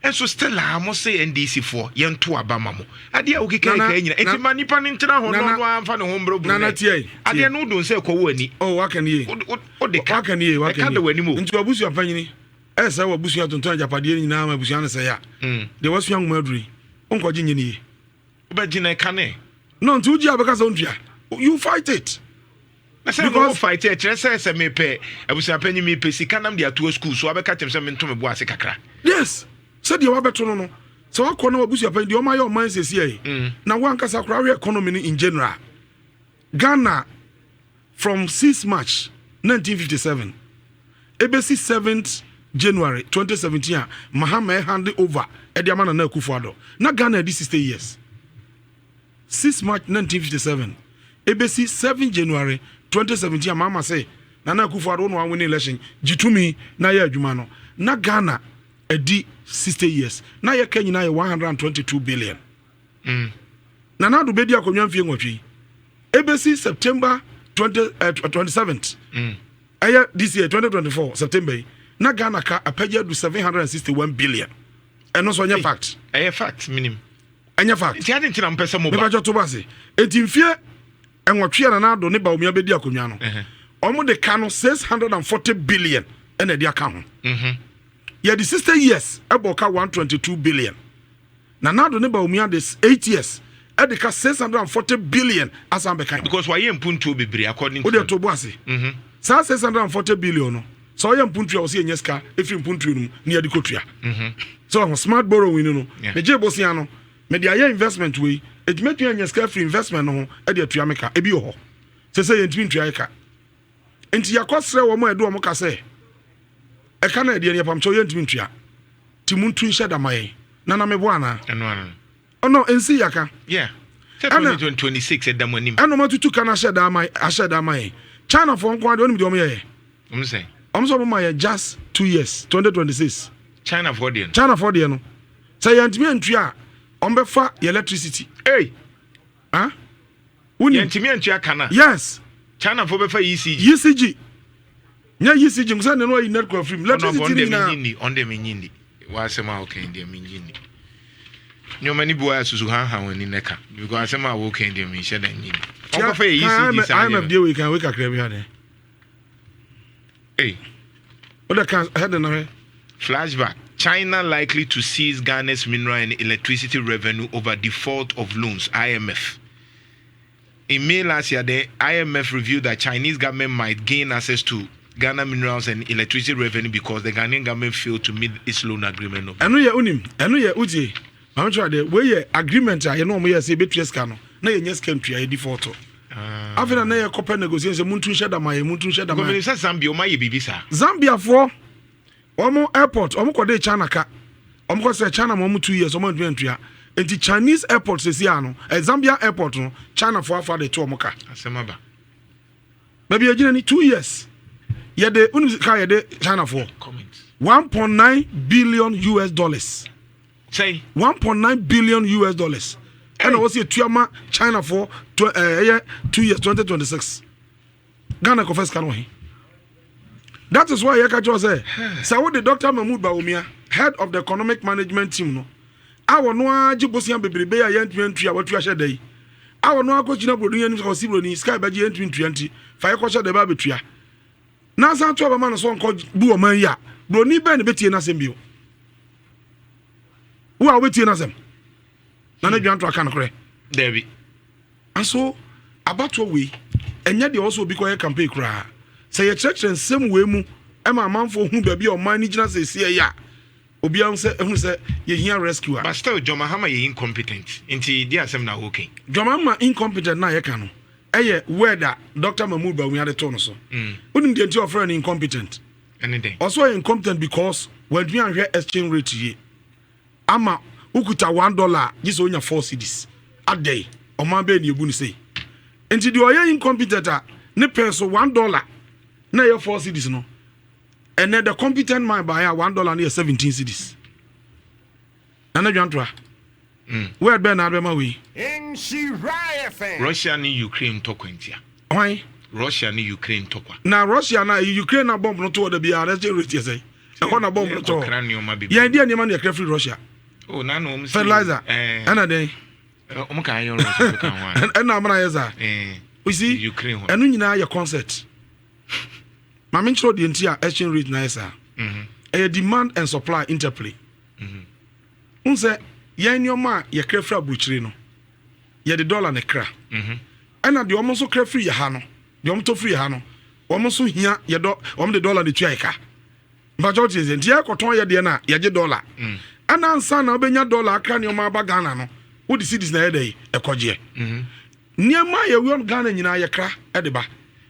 nso still a mo se NDC foɔ yɛnto aba ma mo. Adeɛ a wokeka ɛka nyinaa nti ma nipa no ntena hɔ na ɔno amfa ne ho mbrɛ. Nana, tie. Adeɛ no wodon sɛ ɛkɔwɔ ani. Oh, waka ne yie. Wode ka. Waka ne yie, waka ɛka ne da w'anim o. Nti wabusua panyini ɛyɛ sɛ wabusua tontɔn agyapadeɛ no nyinaa ma abusua no sɛe a, deɛ wasua nwoma aduru yi, wonkɔgye nyɛ ne yie. Wobɛgye no ɛka ne. No, nti wogye a, bɛka sɛ wontua, you fight it. Na sɛ no fight, ɛkyerɛ sɛ mepɛ abusuapanyin, mepɛ sika nam de atoa school so, wabɛka kyerɛ sɛ mento me bo ase kakra. Yes, sɛdeɛ wabɛto no, sɛ wakɔ na wabusuapanyin deɛ ɔma yɛ ɔman sɛsi yi na wankasa koraa wohwɛ economy no in general, Ghana from 6 March 1957 ebesi 7th January 2017 a Mahama hand over ɛde ama Nana Akufo Addo, na Ghana adi 60 years. 6 March 1957 ebesi 7 January 2017 a Mahama sɛ Nana Akufo Addo no awin election, gye tumi na yɛ adwuma no, na Ghana adi 60 years na yɛka nyinaa yɛ 122 billion. Nana Addo bɛdi akonnwa mfie 8 yi ebesi September 20 27th ɛyɛ this year, 2024 September yi, na Ghana ka apagya adu 761 billion. Ɛno nso ɛnyɛ fact? Ɛyɛ fact, minim. Ɛnyɛ fact. Nti ade nti na mpɛ sɛ mo ba. Mepatwa to ba se eti mfie 8 a Nana Addo ne Bawumia bɛdi akonnwa no, ɔmo de ka no 640 billion ɛna ɛde aka ho. Yɛde 60 years ɛbɔ ka 122 billion. Nana Addo ne Bawumia de 8 years ɛde ka 640 billion asan bɛka ho. Because wayɛ mpuntuo bebree according to. Wode to bo ase. Saa 640 billion no, sɛ ɔyɛ mpuntuo a, wɔsɛ yɛnya sika ɛfiri mpuntuo no mu ne yɛde kɔtua sɛ ɔho smart borrowing no. Megye bosea no, mede ayɛ investment wei, ɛtumi atumi anya sika afiri investment no ho ɛde atua me ka. Ebi wɔ hɔ sɛ yɛntumi ntua yɛ ka, nti yɛakɔsrɛ wɔ ma ɛde wɔn ka sɛ ɛka no ɛdeɛ no yɛpamkyɛw, yɛntumi ntua, nti muntu nhyɛ da ma yɛn. Nana, meboa anaa? Ɛno ano. Ɔno nsi yɛka. Yeah, sɛ 2026 ɛda mo anim. Ɛna ɔmo atutu ka no ahyɛ da ama yɛn. Chinafoɔ nko adeɛ, ɔnim deɛ ɔmo yɛyɛ? Ɔmo sɛ ɔmo sɛ ɔmo ma yɛ just 2 years, 2026. Chinafoɔ deɛ no. Chinafoɔ deɛ no, sɛ yɛntumi antua a, ɔmo bɛfa yɛ electricity. Hey. Ah, wonim. Yɛntumi antua ka na yes. Chinafoɔ bɛfa ECG. ECG, nyɛ ECG sɛ ne no ayi network afiri mu, electricity ni nyinaa. Ɔno deɛ menyi ni w'asɛm a wokan deɛ, menyi ni. Nneɛma no bi wɔ a susu hanhan wɔn ani nɛka because asɛm a wokan deɛ, menhyɛ da nyi ni. Ɔnkɔfa yɛ ECG saa. IMF deɛ wei kan wei kakra bi ha deɛ. Hey. Wode ka head na hwɛ. Flashback: China likely to seize Ghana's mineral and electricity revenue over default of loans, IMF. In May last year, the IMF revealed that Chinese government might gain access to Ghana minerals and electricity revenue because the Ghanaian government failed to meet its loan agreement. Ɛno yɛ wonim, ɛno yɛ wotie maame kyerɛ adeɛ wei yɛ agreement a yɛne ɔmo yɛ sɛ yɛbɛtua sika no na yɛnyɛ sika ntua, yɛ default. Afei na yɛkɔpɛ negotiation sɛ muntu nhyɛ da ma yɛ, muntu nhyɛ da ma yɛ. Sɛ Zambia ɔmo ayɛ biribi saa. Zambiafoɔ, wɔn airport, wɔn kɔ de China ka, wɔn kɔ sɛ China ma wɔn 2 years, wɔn antumi antua, nti Chinese airport sisi ano ɛ Zambia airport no, China foɔ afa de to wɔn ka. Asɛm aba. Baabi egyina ni, 2 years yɛde wonim ka yɛde China foɔ US$1.9 billion. Sɛn? US$1.9 billion ɛna wɔsi etua ma China foɔ to ɛyɛ 2 years, 2026. Ghana kɔfɛ sika no wɔ he? That is why yɛka kyerɛ sɛ wode Dr Mahmood Bawumia, head of the economic management team no a, wɔno ara gye bosia bebrebe a yɛntumi ntua, watua hyɛ da yi a, wɔno akɔgyina buroni anim sɛ ɔsi buroni sika yɛbɛgye yɛntumi ntua, nti fa yɛkɔhyɛ da bɛ abɛtua na asan to abɛma no so ɔnkɔ bu ɔman yi a, buroni bɛn na bɛtie n'asɛm bio? Wo a wobɛtie n'asɛm na ne dwanto aka nokorɛ? Dabi. Nso abatoɔ wei ɛnyɛ deɛ ɔsɛ obi kɔyɛ campaign koraa sɛ yɛkyerɛkyerɛ nsɛm wei mu. Ɛma amanfoɔ hu baabi a ɔman no gyina seesei yi a, obiara hu sɛ ɛhu sɛ yɛhia rescue a. But still John Mahama yɛ incompetent nti deɛ asɛm na woka yi. John Mahama incompetent no a yɛka no ɛyɛ word a Doctor Mahmood Bawumia de too no so. Wonim deɛ nti a ɔfrɛɛ no incompetent? Ɛne dɛn? Ɔse ɔyɛ incompetent because wantumi anhwɛ exchange rate yie. Ama wokuta $1 a gye sɛ wonya 4 cedis. Adɛn? Ɔman bɛn na yɛbu no sei? Nti deɛ ɔyɛ incompetent a ne pɛn so $1 na ɛyɛ 4 cedis no, ɛnɛ the competent man baeɛ a $1 no yɛ 17 cedis. Nana Dwantoa, word bɛn na adebɛma wei? Russia ne Ukraine ntɔkwa ntia. Hwan? Russia ne Ukraine ntɔkwa. Na Russia na Ukraine na bomb no to hɔ da biara na exchange rate yɛ sɛn? Ɛhɔ na bomb no to hɔ. Yɛkɔkra nneɛma bebree. Yɛn deɛ nneɛma no yɛkra firi Russia. Oh, na na wɔn si Fertilizer. Ɛna dɛn? Wɔn ka iron rods nso ka ho ana? Ɛna amana yɛ saa. You see, Ukraine hɔ. Ɛno nyinaa yɛ concert. Maame nkyerɛ deɛ nti a exchange rate na yɛ saa. Ɛyɛ demand and supply interplay. N sɛ yɛn nneɛma a yɛkra firi aburokyire no, yɛde dollar na kra. Ɛna deɛ wɔn nso kra firi yɛ ha no, deɛ wɔn tɔ firi yɛ ha no, wɔn nso hia yɛdɔ wɔn de dollar na tua yɛ ka. Mpakyɛw tie sɛ nti yɛkɔtɔn yɛ deɛ no a yɛgye dollar. Ɛna ansa na wobɛnya dollar akra nneɛma aba Ghana no, wode cedis na ɛyɛ dɛ ɛkɔgyeɛ. Nneɛma a yɛwɔ no Ghana nyinaa yɛkra de ba.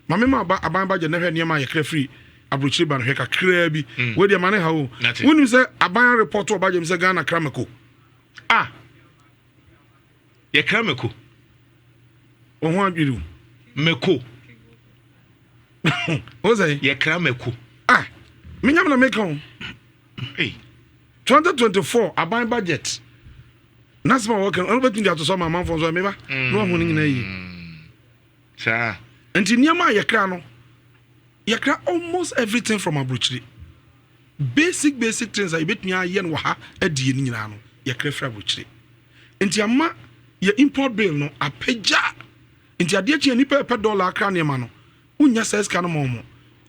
Maame ma aba aban budget na hwɛ nneɛma a yɛkra firi aburokyire ba no, hwɛ kakraa bi. Wei deɛ ma ne ha o. Wonim sɛ aban report wɔ budget mu sɛ Ghana kra mako? Ah, yɛkra mako. Wɔn ho adwiri o. Mako. O sɛ yɛkra mako. Ah, menyam na meka o. Hey. 2024 aban budget n'asɛm a wɔka no, ɔno bɛtumi de ato so ama amanfoɔ nso meba na wahu no nyinaa yie. Saa. Nti nneɛma a yɛkra no, yɛkra almost everything from aburokyire. Basic basic things a yɛbɛtumi ayɛ no wɔ ha adie no nyinaa no, yɛkra firi aburokyire. Nti ama yɛ import bill no apagya. Nti adeɛ kye a nipa ɛpɛ dollar akra nneɛma no, wonya saa sika no ma ɔmo.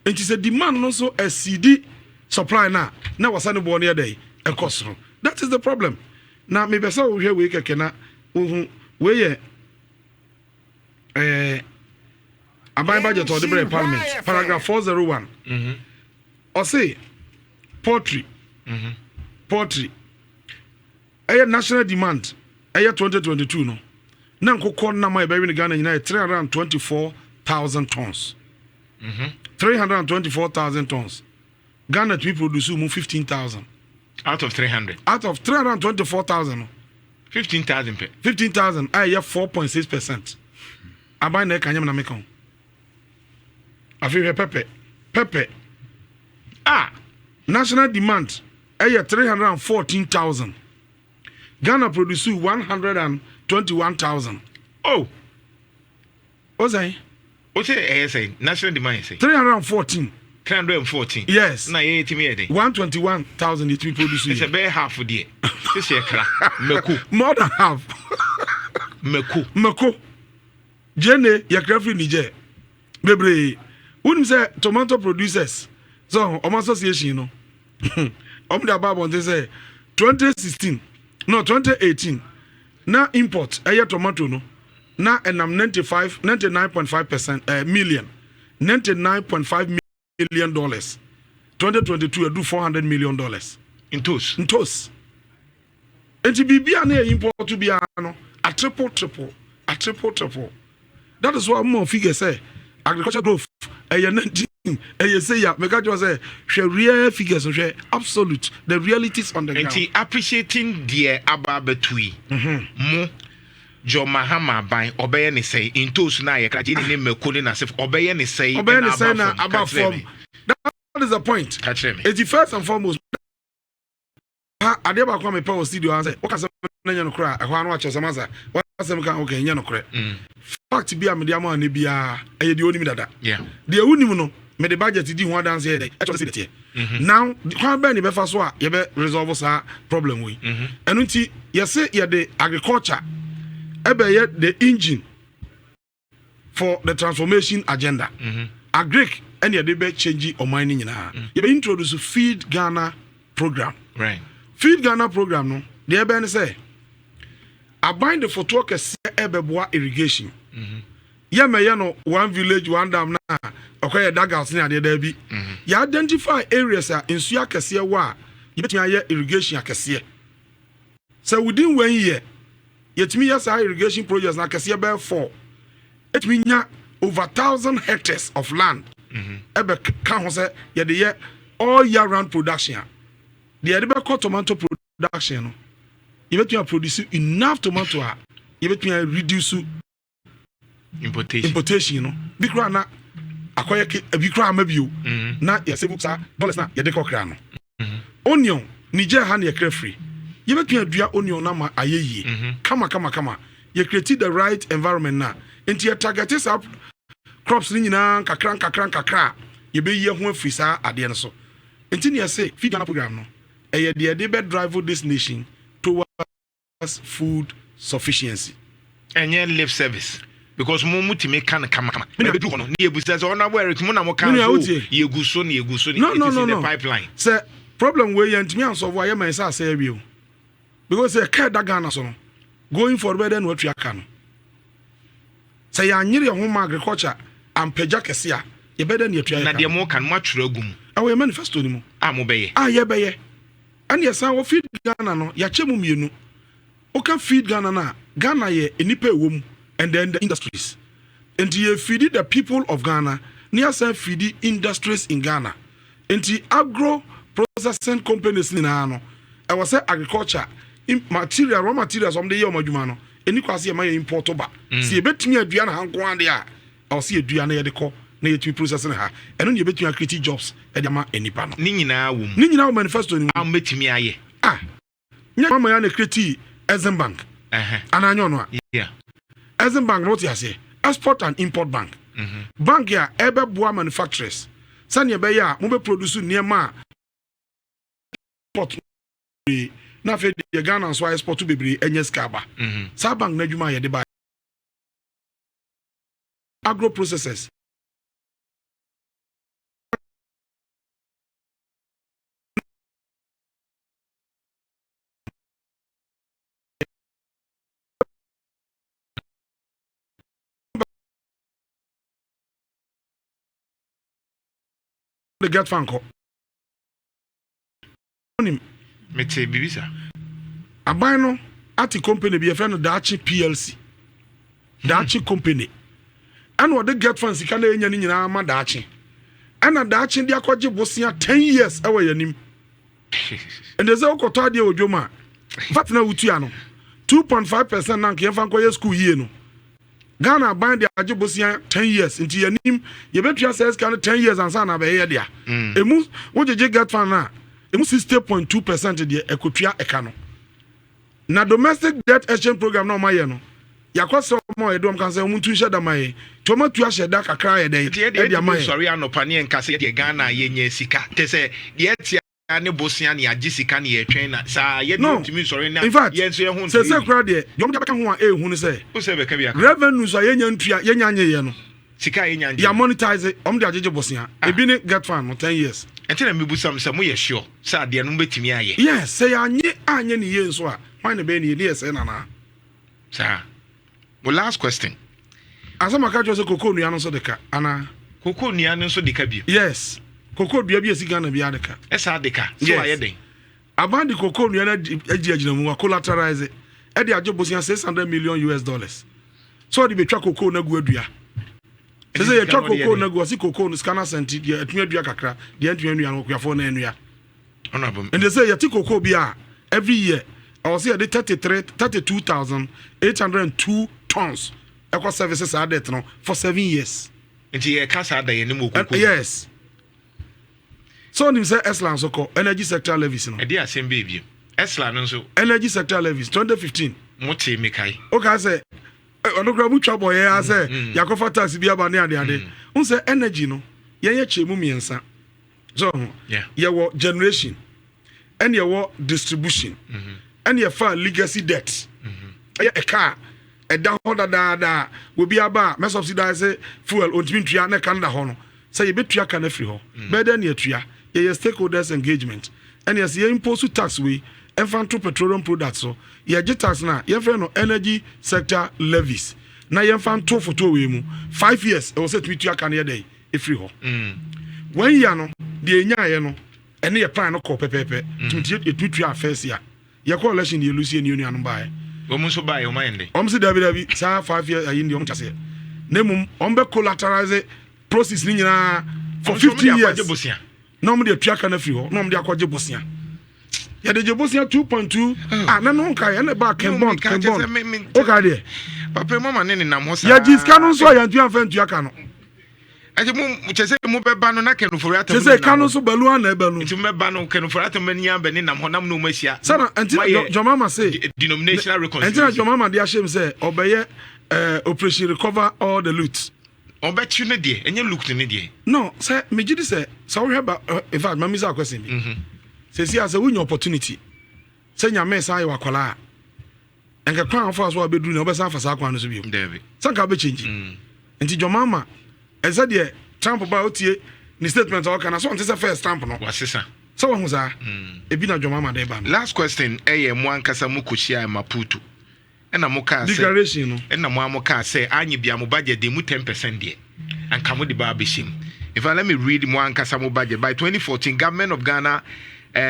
Nti sɛ demand no nso exceed supply no a, na wɔsa ne boɔ no yɛ dɛ ɛkɔ soro. That is the problem. Na mepɛ sɛ wohwɛ wei kɛkɛ na wohu wei yɛ aban budget a ɔde brɛ parliament, paragraph 401. Ɔse poultry ɛyɛ national demand, ɛyɛ 2022 no na nkokɔ nam a yɛbɛwe no Ghana nyinaa yɛ 324,000 tons. 324,000 tons, Ghana tumi produce mu 15,000. Out of 300. Out of 324,000 no. 15,000 pɛ. 15,000 a ɛyɛ 4.6%. Aban na ɛka nyɛm na meka ho. Afei hwɛ pepper. Pepper Ah, national demand ɛyɛ 314,000, Ghana produce 121,000. Oh. O sɛn? O sɛ ɛyɛ sɛn? National demand yɛ sɛn? 314. 314. Yes. Na yɛyɛ timi yɛ den? 121,000 yɛtumi produce. Ɛsɛ bɛyɛ half deɛ sisi ɛkra mako. More than half. Mako. Mako, gyene yɛkra firi Niger bebree. Wonim sɛ tomato producers so ɔmo association no, ɔmo de aba abɔnten sɛ 2016 no 2018 na import ɛyɛ tomato no na ɛnam 95 99.5% million, $99.5 million. 2022 ɛdu $400 million. Ntos. Ntos. Nti biribi a na yɛ import biara no a triple triple, a triple triple. That is why mo figure sɛ agriculture growth ɛyɛ 19, ɛyɛ sɛ ya meka kyerɛ sɛ hwɛ real figures, hwɛ absolute, the realities on the ground. Nti appreciating deɛ aba abɛto yi mo, John Mahama aban ɔbɛyɛ ne sɛn? Ntos na yɛkra gye ne mako ne n'asefo, ɔbɛyɛ ne sɛn? Ɔbɛyɛ ne sɛn na aba fam? That is the point. Ka kyerɛ me. Eti first and foremost, ha adeɛ baako a mepɛ wɔ studio ha sɛ woka sɛ na nyɛ nokorɛ a, ɛhɔ ano akyerɛ sɛ masa wasɛm ka okay, nyɛ nokorɛ. Fact bi a mede ama ne biara ɛyɛ deɛ onim dada. Deɛ wonim no, mede budget di ho adanse yɛ dɛ ɛkyerɛ sɛ deɛ now kwan bɛn ne bɛfa so a yɛbɛ resolve saa problem wei. Ɛno nti yɛse yɛde agriculture ɛbɛyɛ the engine for the transformation agenda. Agric ɛne yɛde bɛ change ɔman no nyinaa. Yɛbɛ introduce Feed Ghana program. Feed Ghana program no deɛ ɛbɛn ne sɛ aban de fotoɔ kɛseɛ ɛbɛboa irrigation. Yɛmɛyɛ no one village one dam na ɔkɔyɛ dugouts ne adeɛ daabi. Yɛ identify areas a nsuo akɛseɛ wɔ a yɛbɛtumi ayɛ irrigation akɛseɛ. Sɛ within one year yɛtumi yɛ saa irrigation projects na akɛseɛ bɛyɛ four, ɛtumi nya over 1,000 hectares of land ɛbɛ ka ho sɛ yɛde yɛ all year round production a, deɛ yɛde bɛkɔ tomato production no, yɛbɛtumi a produce enough tomato a yɛbɛtumi a reduce importation. Importation no bi koraa na akɔyɛ ke ebi koraa ama bio na yɛsɛ saa dollars na yɛde kɔ kra no. Onion, Niger ha na yɛkra firi. Yɛbɛtumi adua onion na ma ayɛ yie kama kama kama. Yɛ create the right environment na nti yɛ target saa crops no nyinaa nkakra nkakra nkakra a yɛbɛyi ho afiri saa adeɛ no so. Nti ne yɛsɛ Feed Ghana program no ɛyɛ deɛ yɛde bɛ drive this nation towards food sufficiency. Ɛnyɛ lip service, because mo mu tumi ka no kamakama na bɛdu hɔ no ne yɛbusa sɛ, Honorable Eric, mo na mo ka Me nua, so wotie. yɛgu so ne yɛgu so ne No, it no, is no, in the no. pipeline. Sɛ problem wei yɛntumi ansɔfo a, yɛma yɛ sɛ asɛ awie o, because sɛ ɛka ɛda Ghana so no, going forward bɛyɛ dɛ na watua ka no. Sɛ yɛanyere yɛn ho ma agriculture ampagya kɛse a, yɛbɛyɛ dɛ na yɛtua Na yɛ ka deɛ no. mo ka no, moatwerɛ agu mu? Ɛwɔ yɛ manifesto no mu. A mobɛyɛ. A yɛbɛyɛ. Ɛne yɛsan wɔ Feed Ghana no, yɛakyɛ mu mmienu. Woka Feed Ghana no a, Ghana yɛ nnipa ɛwɔ mu and then the industries. Nti yɛ feed the people of Ghana ne yɛsan feed industries in Ghana. Nti agro processing companies nyinaa no, ɛwɔ sɛ agriculture material, raw materials wɔn de yɛ wɔn adwuma no, ɛni kɔ ase yɛ ma yɛ import ba. Si yɛbɛtumi adua na ha nko adeɛ a, ɛwɔ sɛ yɛdua na yɛde kɔ na yɛtumi process no ha. Ɛno ne yɛbɛtumi acreate jobs ɛde ama nipa no. Ne nyinaa wɔ mu? Ne nyinaa wɔ manifesto no mu. A mobɛtumi ayɛ? Ah, nyɛ mama ya na create Exim Bank? Anaa nyɛ ɔno a? Yeah. Exim Bank no, wote aseɛ, export and import bank, bank a ɛbɛboa manufacturers sɛnea ɛbɛyɛ a mobɛproduce nneɛma a import bebree na afei deɛ Ghana nso a export bebree ɛnyɛ sika aba. Saa bank no adwuma a yɛde ba agro processors de GETFund kɔ onim. Mete biribi sa. Aban no ate company bi yɛfrɛ no Daakye PLC, Daakye company, ɛna ɔde GETFund sika na ɛnya no nyinaa ma Daakye, ɛna Daakye de akɔgye bosea 10 years ɛwɔ yɛn anim. Ɛnde sɛ wokɔtɔ adeɛ wɔ dwom a, VAT na wotua no 2.5% na nka yɛmfa nkɔyɛ school yie no, Ghana aban de agye bosea 10 years. Nti yɛnim yɛbɛtua sɛ sika no 10 years ansa na abɛyɛ dea. Ɛmu wogyegye GETFund no a, ɛmu 60.2% deɛ ɛkɔtua ɛka no. Na domestic debt exchange program na ɔma yɛ no, yɛakɔ sɛ ɔma ɔyɛ de ɔm ka sɛ ɔmo ntu nhyɛ da ma yɛ, nti ɔma tu ahyɛ da kakra yɛ dɛ nti yɛde ɛde ama yɛde yɛ. Sɔre anɔpa ne yɛnka sɛ yɛdeɛ Ghana a yɛnya sika te sɛ deɛ ɛtea ne bosea ne yɛagye sika ne yɛtwɛn na saa yɛde No. ntumi nsɔre na In fact, yɛn nso yɛho sɛ sɛ kora deɛ deɛ ɔmo de abɛka ho a ɛɛhu no sɛ wo sɛ bɛka bi aka. Revenues a yɛnya ntua, yɛnya nyeyɛ no, Sika a yɛnya yɛ ngye. monetize, ɔmo de agyegye bosea. Ebi ne GETFund no 10 years. Ɛnti na mebusam sɛ moyɛ sure sɛ adeɛ no mobɛtumi ayɛ? Yes, sɛ yɛanye anyɛ ne yie nso a, hwan na bɛyɛ ne yie? Ne yɛ sɛ nanaa. Saa mo last question. Asɛm aka kyerɛ sɛ koko nnua no nso de ka anaa? Koko nnua no nso de ka bio? Yes, koko dua bi esi Ghana bi ade ka. Ɛsaa de ka sɛ Yes. wayɛ den? Aban de koko nnua no agyi agyina mu wa collateralize ɛde agye bosea US$600 million sɛ ɔde betwa koko no agu adua sɛ yɛtwa koko no agu. Ɔsi koko no sika no asɛnti deɛ atumi adua kakra, deɛ ntumi anua no, okuafoɔ no anua. Honorable. Nti sɛ yɛte koko bi a, every year ɛwɔ sɛ yɛde 33 32,802 tons ɛkɔ service saa debt no for 7 years. Nti yɛka saa da yɛnim wɔ koko. Yes, so onim sɛ ESLA nso kɔ energy sector levies no. Ɛde asɛm bɛɛ bio, ESLA no nso. Energy sector levies 2015. Mote mekae. Woka sɛ ɔno kora mutwa bɔyɛ a sɛ yɛakɔfa tax bi aba ne adeade wo sɛ energy no yɛnyɛ kyɛ mu mmiɛnsa so ho. Yɛwɔ generation, ɛne yɛwɔ distribution, ɛne yɛfa legacy debt. Ɛyɛ ɛka a ɛda hɔ dadaada a obi aba a mɛ subsidize fuel ontumi ntua na ɛka no da hɔ no, sɛ yɛbɛtua ka no afiri hɔ bɛyɛ dɛ ne yɛtua. Yɛyɛ stakeholders engagement ɛne yɛsɛ yɛ impose tax wei ɛmfa nto petroleum products so. Yɛgye tax no a yɛfrɛ no energy sector levies. Na yɛmfa nto foto wei mu, 5 years ɛwɔ sɛ tumi tua ka no yɛ dɛ ɛfiri hɔ. One year no deɛ ɛnyaeɛ no, ɛne yɛ plan no kɔ pɛpɛɛpɛ. Tumi yɛtumi tua first year. Yɛkɔ election deɛ, yɛlose, yɛ ne nuanom baeɛ. Wɔn nso baeɛ, wɔn ayɛ ndɛ. Ɔm sɛ dabi dabi, saa 5 years ayi deɛ, ɔm kyɛ na mmom ɔm bɛ collateralize process ne nyinaa for 15 years bosia. Na ɔm de atua ka no afiri hɔ na ɔm de akɔgye bosia. Yɛde gye bosia 2.2 ah, na no nka yɛne ba Ken Bond, Ken Bond woka deɛ. Papa mu ama ne nenam hɔ saa. Yɛgye sika no nso a yɛntua mfa ntua ka no. Ɛnti mo kyɛ sɛ mo bɛba no na Ken Ofori Atta kyɛ sɛ ka no nso balu ana ɛbalu. Nti mo bɛba no, Ken Ofori Atta ani abɛ ne nam hɔ nam na ɔmo ahyia. Sana ɛnti na John Mahama se denominational ɛnti na reconciliation. John Mahama de ahyɛ mu sɛ ɔbɛyɛ operation recover all the loot. Ɔbɛkyi ne deɛ, ɛnyɛ loot ne deɛ. No, sɛ megye di sɛ wohwɛ ba, in fact, mami sɛ akwɛsɛn bi sɛsi a, sɛ wonya opportunity sɛ Nyame san yɛ wakwalaa a, ɛnka kwan a wofa so a wobɛduru na wobɛsan afa saa kwan no so bio? Dabi. Sɛ nka wobɛkyɛngyi. Nti John Mahama, ɛsɛ deɛ Trump ba, wotie ne statement a ɔka na sɛ ɔnte sɛ first Trump no. Wasesa. Sɛ wahu saa ebi na John Mahama de ba no. Last question, ɛyɛ mo ankasa mo kɔhyia Maputo ɛna mo kaa sɛ declaration no. Ɛna mo a mo kaa sɛ anye bia mo budget deɛ mu 10% deɛ anka mo de ba abɛhyɛ mu. In fact, let me read mo ankasa mo budget. By 2014, government of Ghana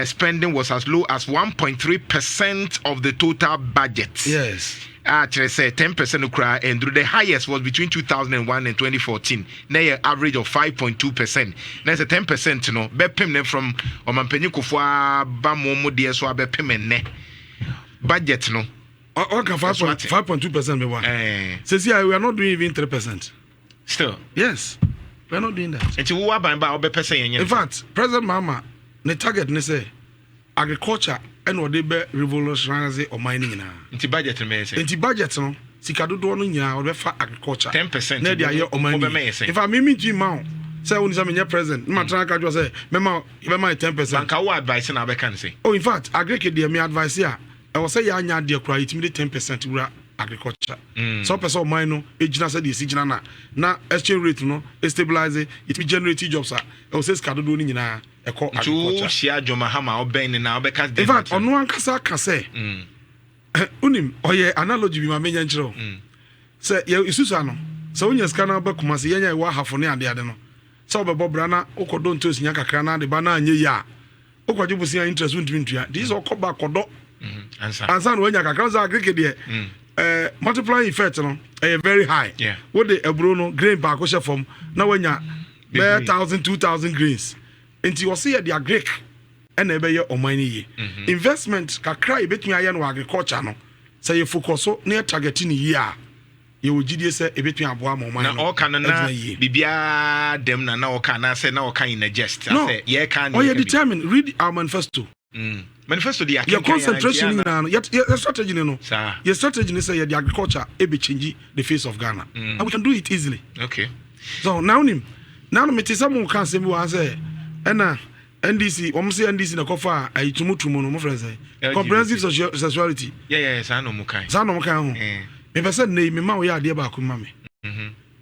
spending was as low as 1.3% of the total budget. A kyerɛ sɛ 10% no koraa ɛnduru. The highest was between 2001 and 2014, na yɛ average of 5.2%. Na sɛ 10% no bɛpem ne from ɔmampanyin Kufuor aba mo deɛ so abɛpem nnɛ budget no. Ɔka That's what- 5.2% bɛ wa. Sɛsi a, we are not doing even 3%. Still. Yes, we are not doing that. Nti wo aban ba a, wobɛpɛ sɛ yɛnyɛ In fact, President Mahama ne target ne sɛ agriculture ɛna ɔde bɛ revolutionize ɔman no nyinaa. Nti budget no bɛyɛ sɛ Nti budget no, sika dodoɔ no nyinaa ɔde bɛfa agriculture 10% na ɛde ayɛ ɔman no wobɛma yɛ yie. sɛ In fact, mimi ntumi ma wo sɛ woni sɛ menyɛ president ne matena aka kyerɛ sɛ mɛma yɛbɛma yɛ 10%. Banka wo advice na wobɛka no sɛ Oh, in fact, agric deɛ, me advice a ɛwɔ sɛ yɛanya adeɛ koraa, yɛtumi de 10% wura agriculture. Sɛ wopɛ sɛ ɔman no ɛgyina sɛ deɛ ɛsi gyina no a, na exchange rate no stabilize, yɛtumi generate jobs a, ɛwɔ sɛ sika dodoɔ no nyinaa ɛkɔ Nti agriculture. wohyia John Mahama a, wobɛn ne na wobɛka In fact, ɔno ankasa ka sɛ wonim ɔyɛ analogy bi ma menya nkyerɛ wo sɛ yɛ isusa no sɛ wonya sika no ba Kuma sɛ yɛnya ɛwɔ ahafo ne adeade no sɛ wobɛbɔ bra na wokɔdɔ ntosi nya kakra na ade ba na anyɛ yie a, wokɔgye bosea interest wontumi ntua, nti sɛ wokɔ ba kɔdɔ ansa. Ansa na wanya kakra sɛ agric deɛ, multiplying effect no ɛyɛ very high. Wode aburo no grain baako hyɛ fam na wanya bɛyɛ Bebree. 1000, 2000 grains. Nti ɔse yɛde agric ɛna ɛbɛyɛ ɔman no yie. Investment kakra a yɛbɛtumi ayɛ no wɔ agriculture no, sɛ yɛ focus so na yɛ target no yie a, yɛwɔ gyidie sɛ ɛbɛtumi aboa ma ɔman Na no ɔka no na agyina yie. Biribiaa dɛm na ɔka anaasɛ na ɔka in a jest? No. Asɛ yɛka ne Ɔyɛ yɛka bi. determined. Read our manifesto. Manifesto de Yɛ yɛakenkan concentration yɛ no nyinaa no, yɛ strategy ni no, saa yɛ strategy ni sɛ yɛde agriculture ɛbɛ change the face of Ghana and we can do it easily. So now nim now no mete sɛ mo ka asɛm bi wɔ ha sɛ ɛna NDC, wɔn sɛ NDC na kɔfa a ayi tumutumu no, mo frɛ sɛ LGBT. Comprehensive sexuality. Yeah, saa na ɔmo kan. Saa na wɔn kan ho. Mepɛ sɛ nnɛ yi mema wo yɛ adeɛ baako ma me.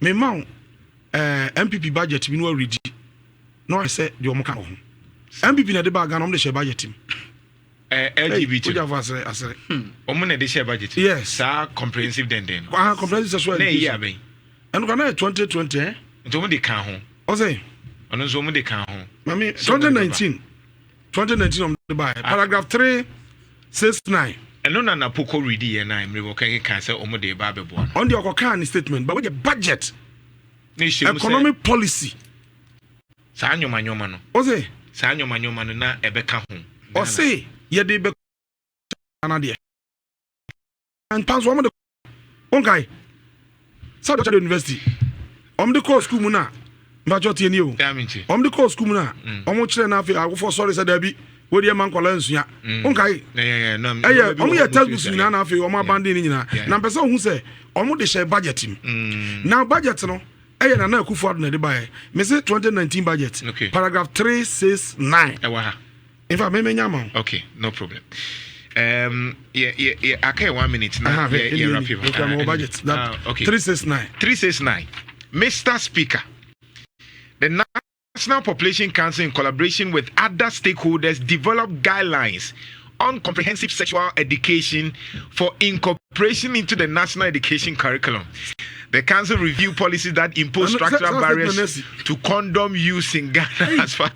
Mema wo NPP budget bi na wɔredi na wɔayɛ sɛ deɛ wɔn ka wɔ ho. NPP na ɛde ba Ghana, wɔn de hyɛ budget mu. LGBT. Wogyafo asere asere. Ɔmo na ɛde hyɛ budget? Yes. Saa comprehensive denden no? Ah, comprehensive sexual Na ɛyi education. Abɛn. Ɛno kan na yɛ 2020 ɛ. Nti ɔmo de ka ho? Ɔsɛ Ɔno nso ɔmo de ka ho? Mami. Sɛ ɔmo de ba. 2019, 2019 ɔmo de ba yɛ paragraph 369. Ɛno na Napokɔ redi yɛ na mmerɛ wɔka ka sɛ ɔmo de ba abɛboa no. Ɔno deɛ, ɔkɔkaa ne statement, but wɔyɛ budget Ne hyɛ mu sɛ economic policy. Saa nnwoma nnwoma no. Ɔsɛ Saa nnwoma nnwoma no na ɛbɛka ho. Ɔse yɛde bɛ ana deɛ mpa nso ɔmo de ɔnkae sɛ ɔde university, ɔmo de kɔɔ school mu na mpatsɔ tie ni o. Daa mi nti. Ɔmo de kɔɔ school mu na ɔmo kyerɛ n'afɛ awofoɔ sɔre sɛ daabi, wodi ɛma nkɔla nsua, ɔnkae? Ɛyɛ ɔmo yɛ textbooks nyinaa na afei ɔmo abandon ne nyinaa. Na mpɛ sɛ ɔhu sɛ ɔmo de hyɛ budget mu. Na budget no ɛyɛ Nana Akufo Addo na ɛde baeɛ. Mese 2019 budget, paragraph 369. Ɛwɔ ha. In fact, mɛmɛ nya ma wo. Okay, no problem. Yeah, aka yɛ one minute na Aha, yɛ wrap it. Okay, my budget that Okay. 369. 369. Mr. Speaker, the National Population Council, in collaboration with other stakeholders, developed guidelines on comprehensive sexual education for incorporation into the national education curriculum. The council review policies that impose structural barriers to condom use in Ghana as far.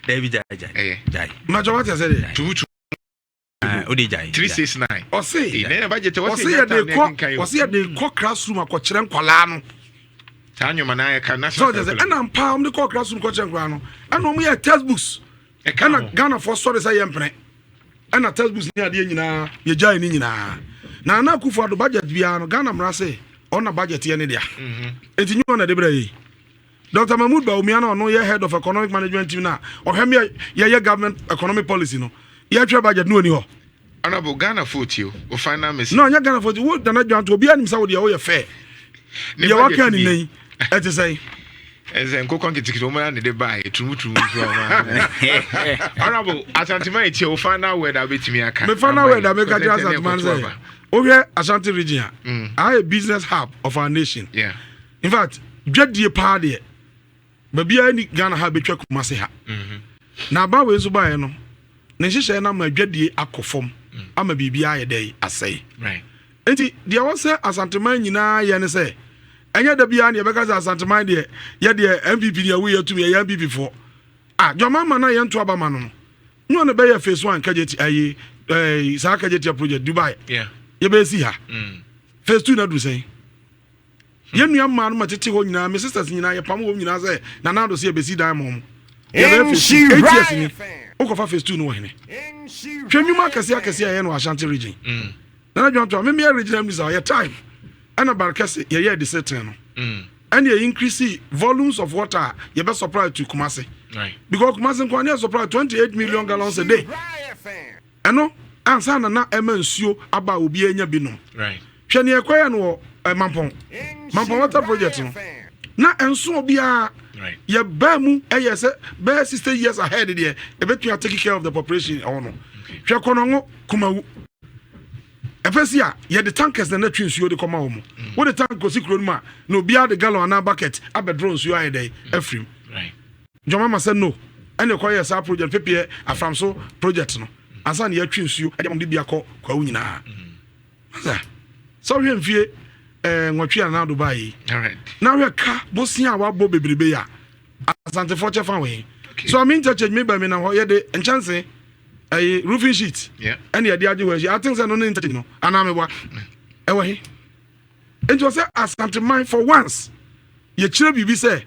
David jai jai jai. Major what you say? Tutu. O de jai. 369. Ɔse. Ɔse yɛ de kɔ ɔse yɛ de kɔ classroom akɔkyerɛ nkwalaa no. Saa nnwoma na ayɛ ka national curriculum. Ɛna mpa wɔn de kɔ classroom kɔkyerɛ nkwalaa no ɛna wɔn yɛ textbooks. Ɛna Ghana fo sɔre sɛ yɛ mpene. Ɛna textbooks ne adeɛ nyinaa yɛgyae ne nyinaa. Na Nana Akufo Addo budget biara no Ghana mmara se ɔna budget yɛ ne dea. Enti nyɛ ɔna de brɛ yi. Dr. Mahmood Bawumia na ɔno yɛ head of economic management team na ɔhwɛ me yɛyɛ government economic policy no. Yɛtwerɛ budget no ɔni hɔ. Honorable Ghana fo tie o final message. No, nyɛ Ghana fo tie wo Nana Dwanto obi anim sɛ wo deɛ woyɛ fair. Deɛ waka ni nɛyi ɛte sɛn. Ɛsɛ nkokɔ nketekete wɔn na de ba yɛ turumuturumu nso wɔn. Honorable Asanteman etie o final word a wobɛtumi aka. Me final word a meka kyerɛ Asanteman sɛ wohwɛ Ashanti region a aha yɛ business hub of our nation. Yeah. In fact dwadie paa deɛ baabiara ni Ghana ha bɛtwa Kumasi ha. Na aba wei nso baeɛ no ne nhyehyɛeɛ no ama dwadie akɔ fam ama biribiara ayɛ dɛ asɛe. Right. Enti deɛ ɛwɔ sɛ Asanteman nyinaa yɛ ne sɛ, ɛnyɛ da biara na yɛbɛka sɛ Asanteman deɛ, yɛ deɛ NPP deɛ woyɛ tumi, yɛyɛ NPP foɔ. Ah, John Mahama no a yɛnto aba ma no no, nyɛ ɔno bɛyɛ phase one Kajeti, ayi, eh, saa Kajetia project, Dubai. Yeah. Yɛbɛyɛ si ha. Phase two no aduru sɛn? Yɛn nua mmaa no ma tete hɔ nyinaa, me sisters nyinaa, yɛpam wɔn nyinaa sɛ Nana Addo sɛ yɛbɛsi dan ma wɔn. Yɛbɛyɛ phase two. 8 years ni. Wokɔfa phase two no wɔ hene? Hwɛ nnwuma akɛseɛ akɛseɛ a yɛyɛ no wɔ Ashanti region. Nana Dwanto a memeyɛ regional minister yɛ time ɛna Barkɛse yɛyɛɛ de setting no. Ɛne yɛ increase volumes of water a yɛbɛ supply to Kumasi. Because Kumasi nko ne yɛ supply 28 million gallons a day. Ɛno ansa na na ɛma nsuo aba a obiara nya bi nom. Hwɛ nea ɛkɔyɛ no wɔ eh, Mampɔn. Mampɔn water project no. Na ɛnso obiara. Yɛbaa mu ɛyɛ sɛ bɛyɛ 60 years ahead deɛ ɛbɛtumi take care of the population ɛhɔ no. Hwɛ Kɔnɔngo Kumawu. Ɛpɛ si a yɛde tankers na natwi nsuo de kɔma wɔn. Wode tank kɔsi kuro no mu a na obiara de gallon anaa bucket abɛdorɔ nsuo ayɛ dɛn afirim. John Mama sɛ no ɛna ɛkɔ yɛ saa project pepeɛ aframso project no ansa na yɛatwi nsuo ɛde de bi akɔ kwawu nyinaa. Masa sɛ wohwɛ mfie ɛɛ nwɔtwe a Nana Addo baa yi na wohwɛ ka bosia a wabɔ bebrebe yi a Asantefoɔ kyɛ fa wɔ he. So I mean interchange me ba mi na hɔ yɛde nkyɛnse ɛyi roofing sheet ɛna yɛde agye hɔ ahyia. I think sɛ no ne interchange no anaa meboa ɛwɔ he. Nti ɔsɛ Asanteman for once yɛkyerɛ biribi sɛ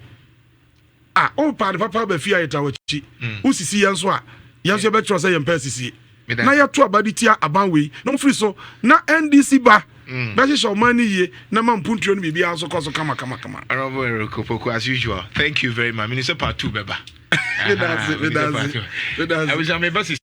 Ah, worepa ade papa aba fie a yɛtaa w'akyi. Wosisi yɛn nso a, yɛn nso yɛbɛkyerɛ sɛ yɛmpɛ asisie. Na yɛto aba de tia aban wei na wɔfiri so na NDC ba bɛhyehyɛ ɔman no yie na ma mpuntuo no biribiara nso kɔ so kama kama kama. Honorable Eric Opoku, as usual, thank you very much. Mene sɛ part 2 bɛba. Medase, medase, medase. Abusua meba sisi.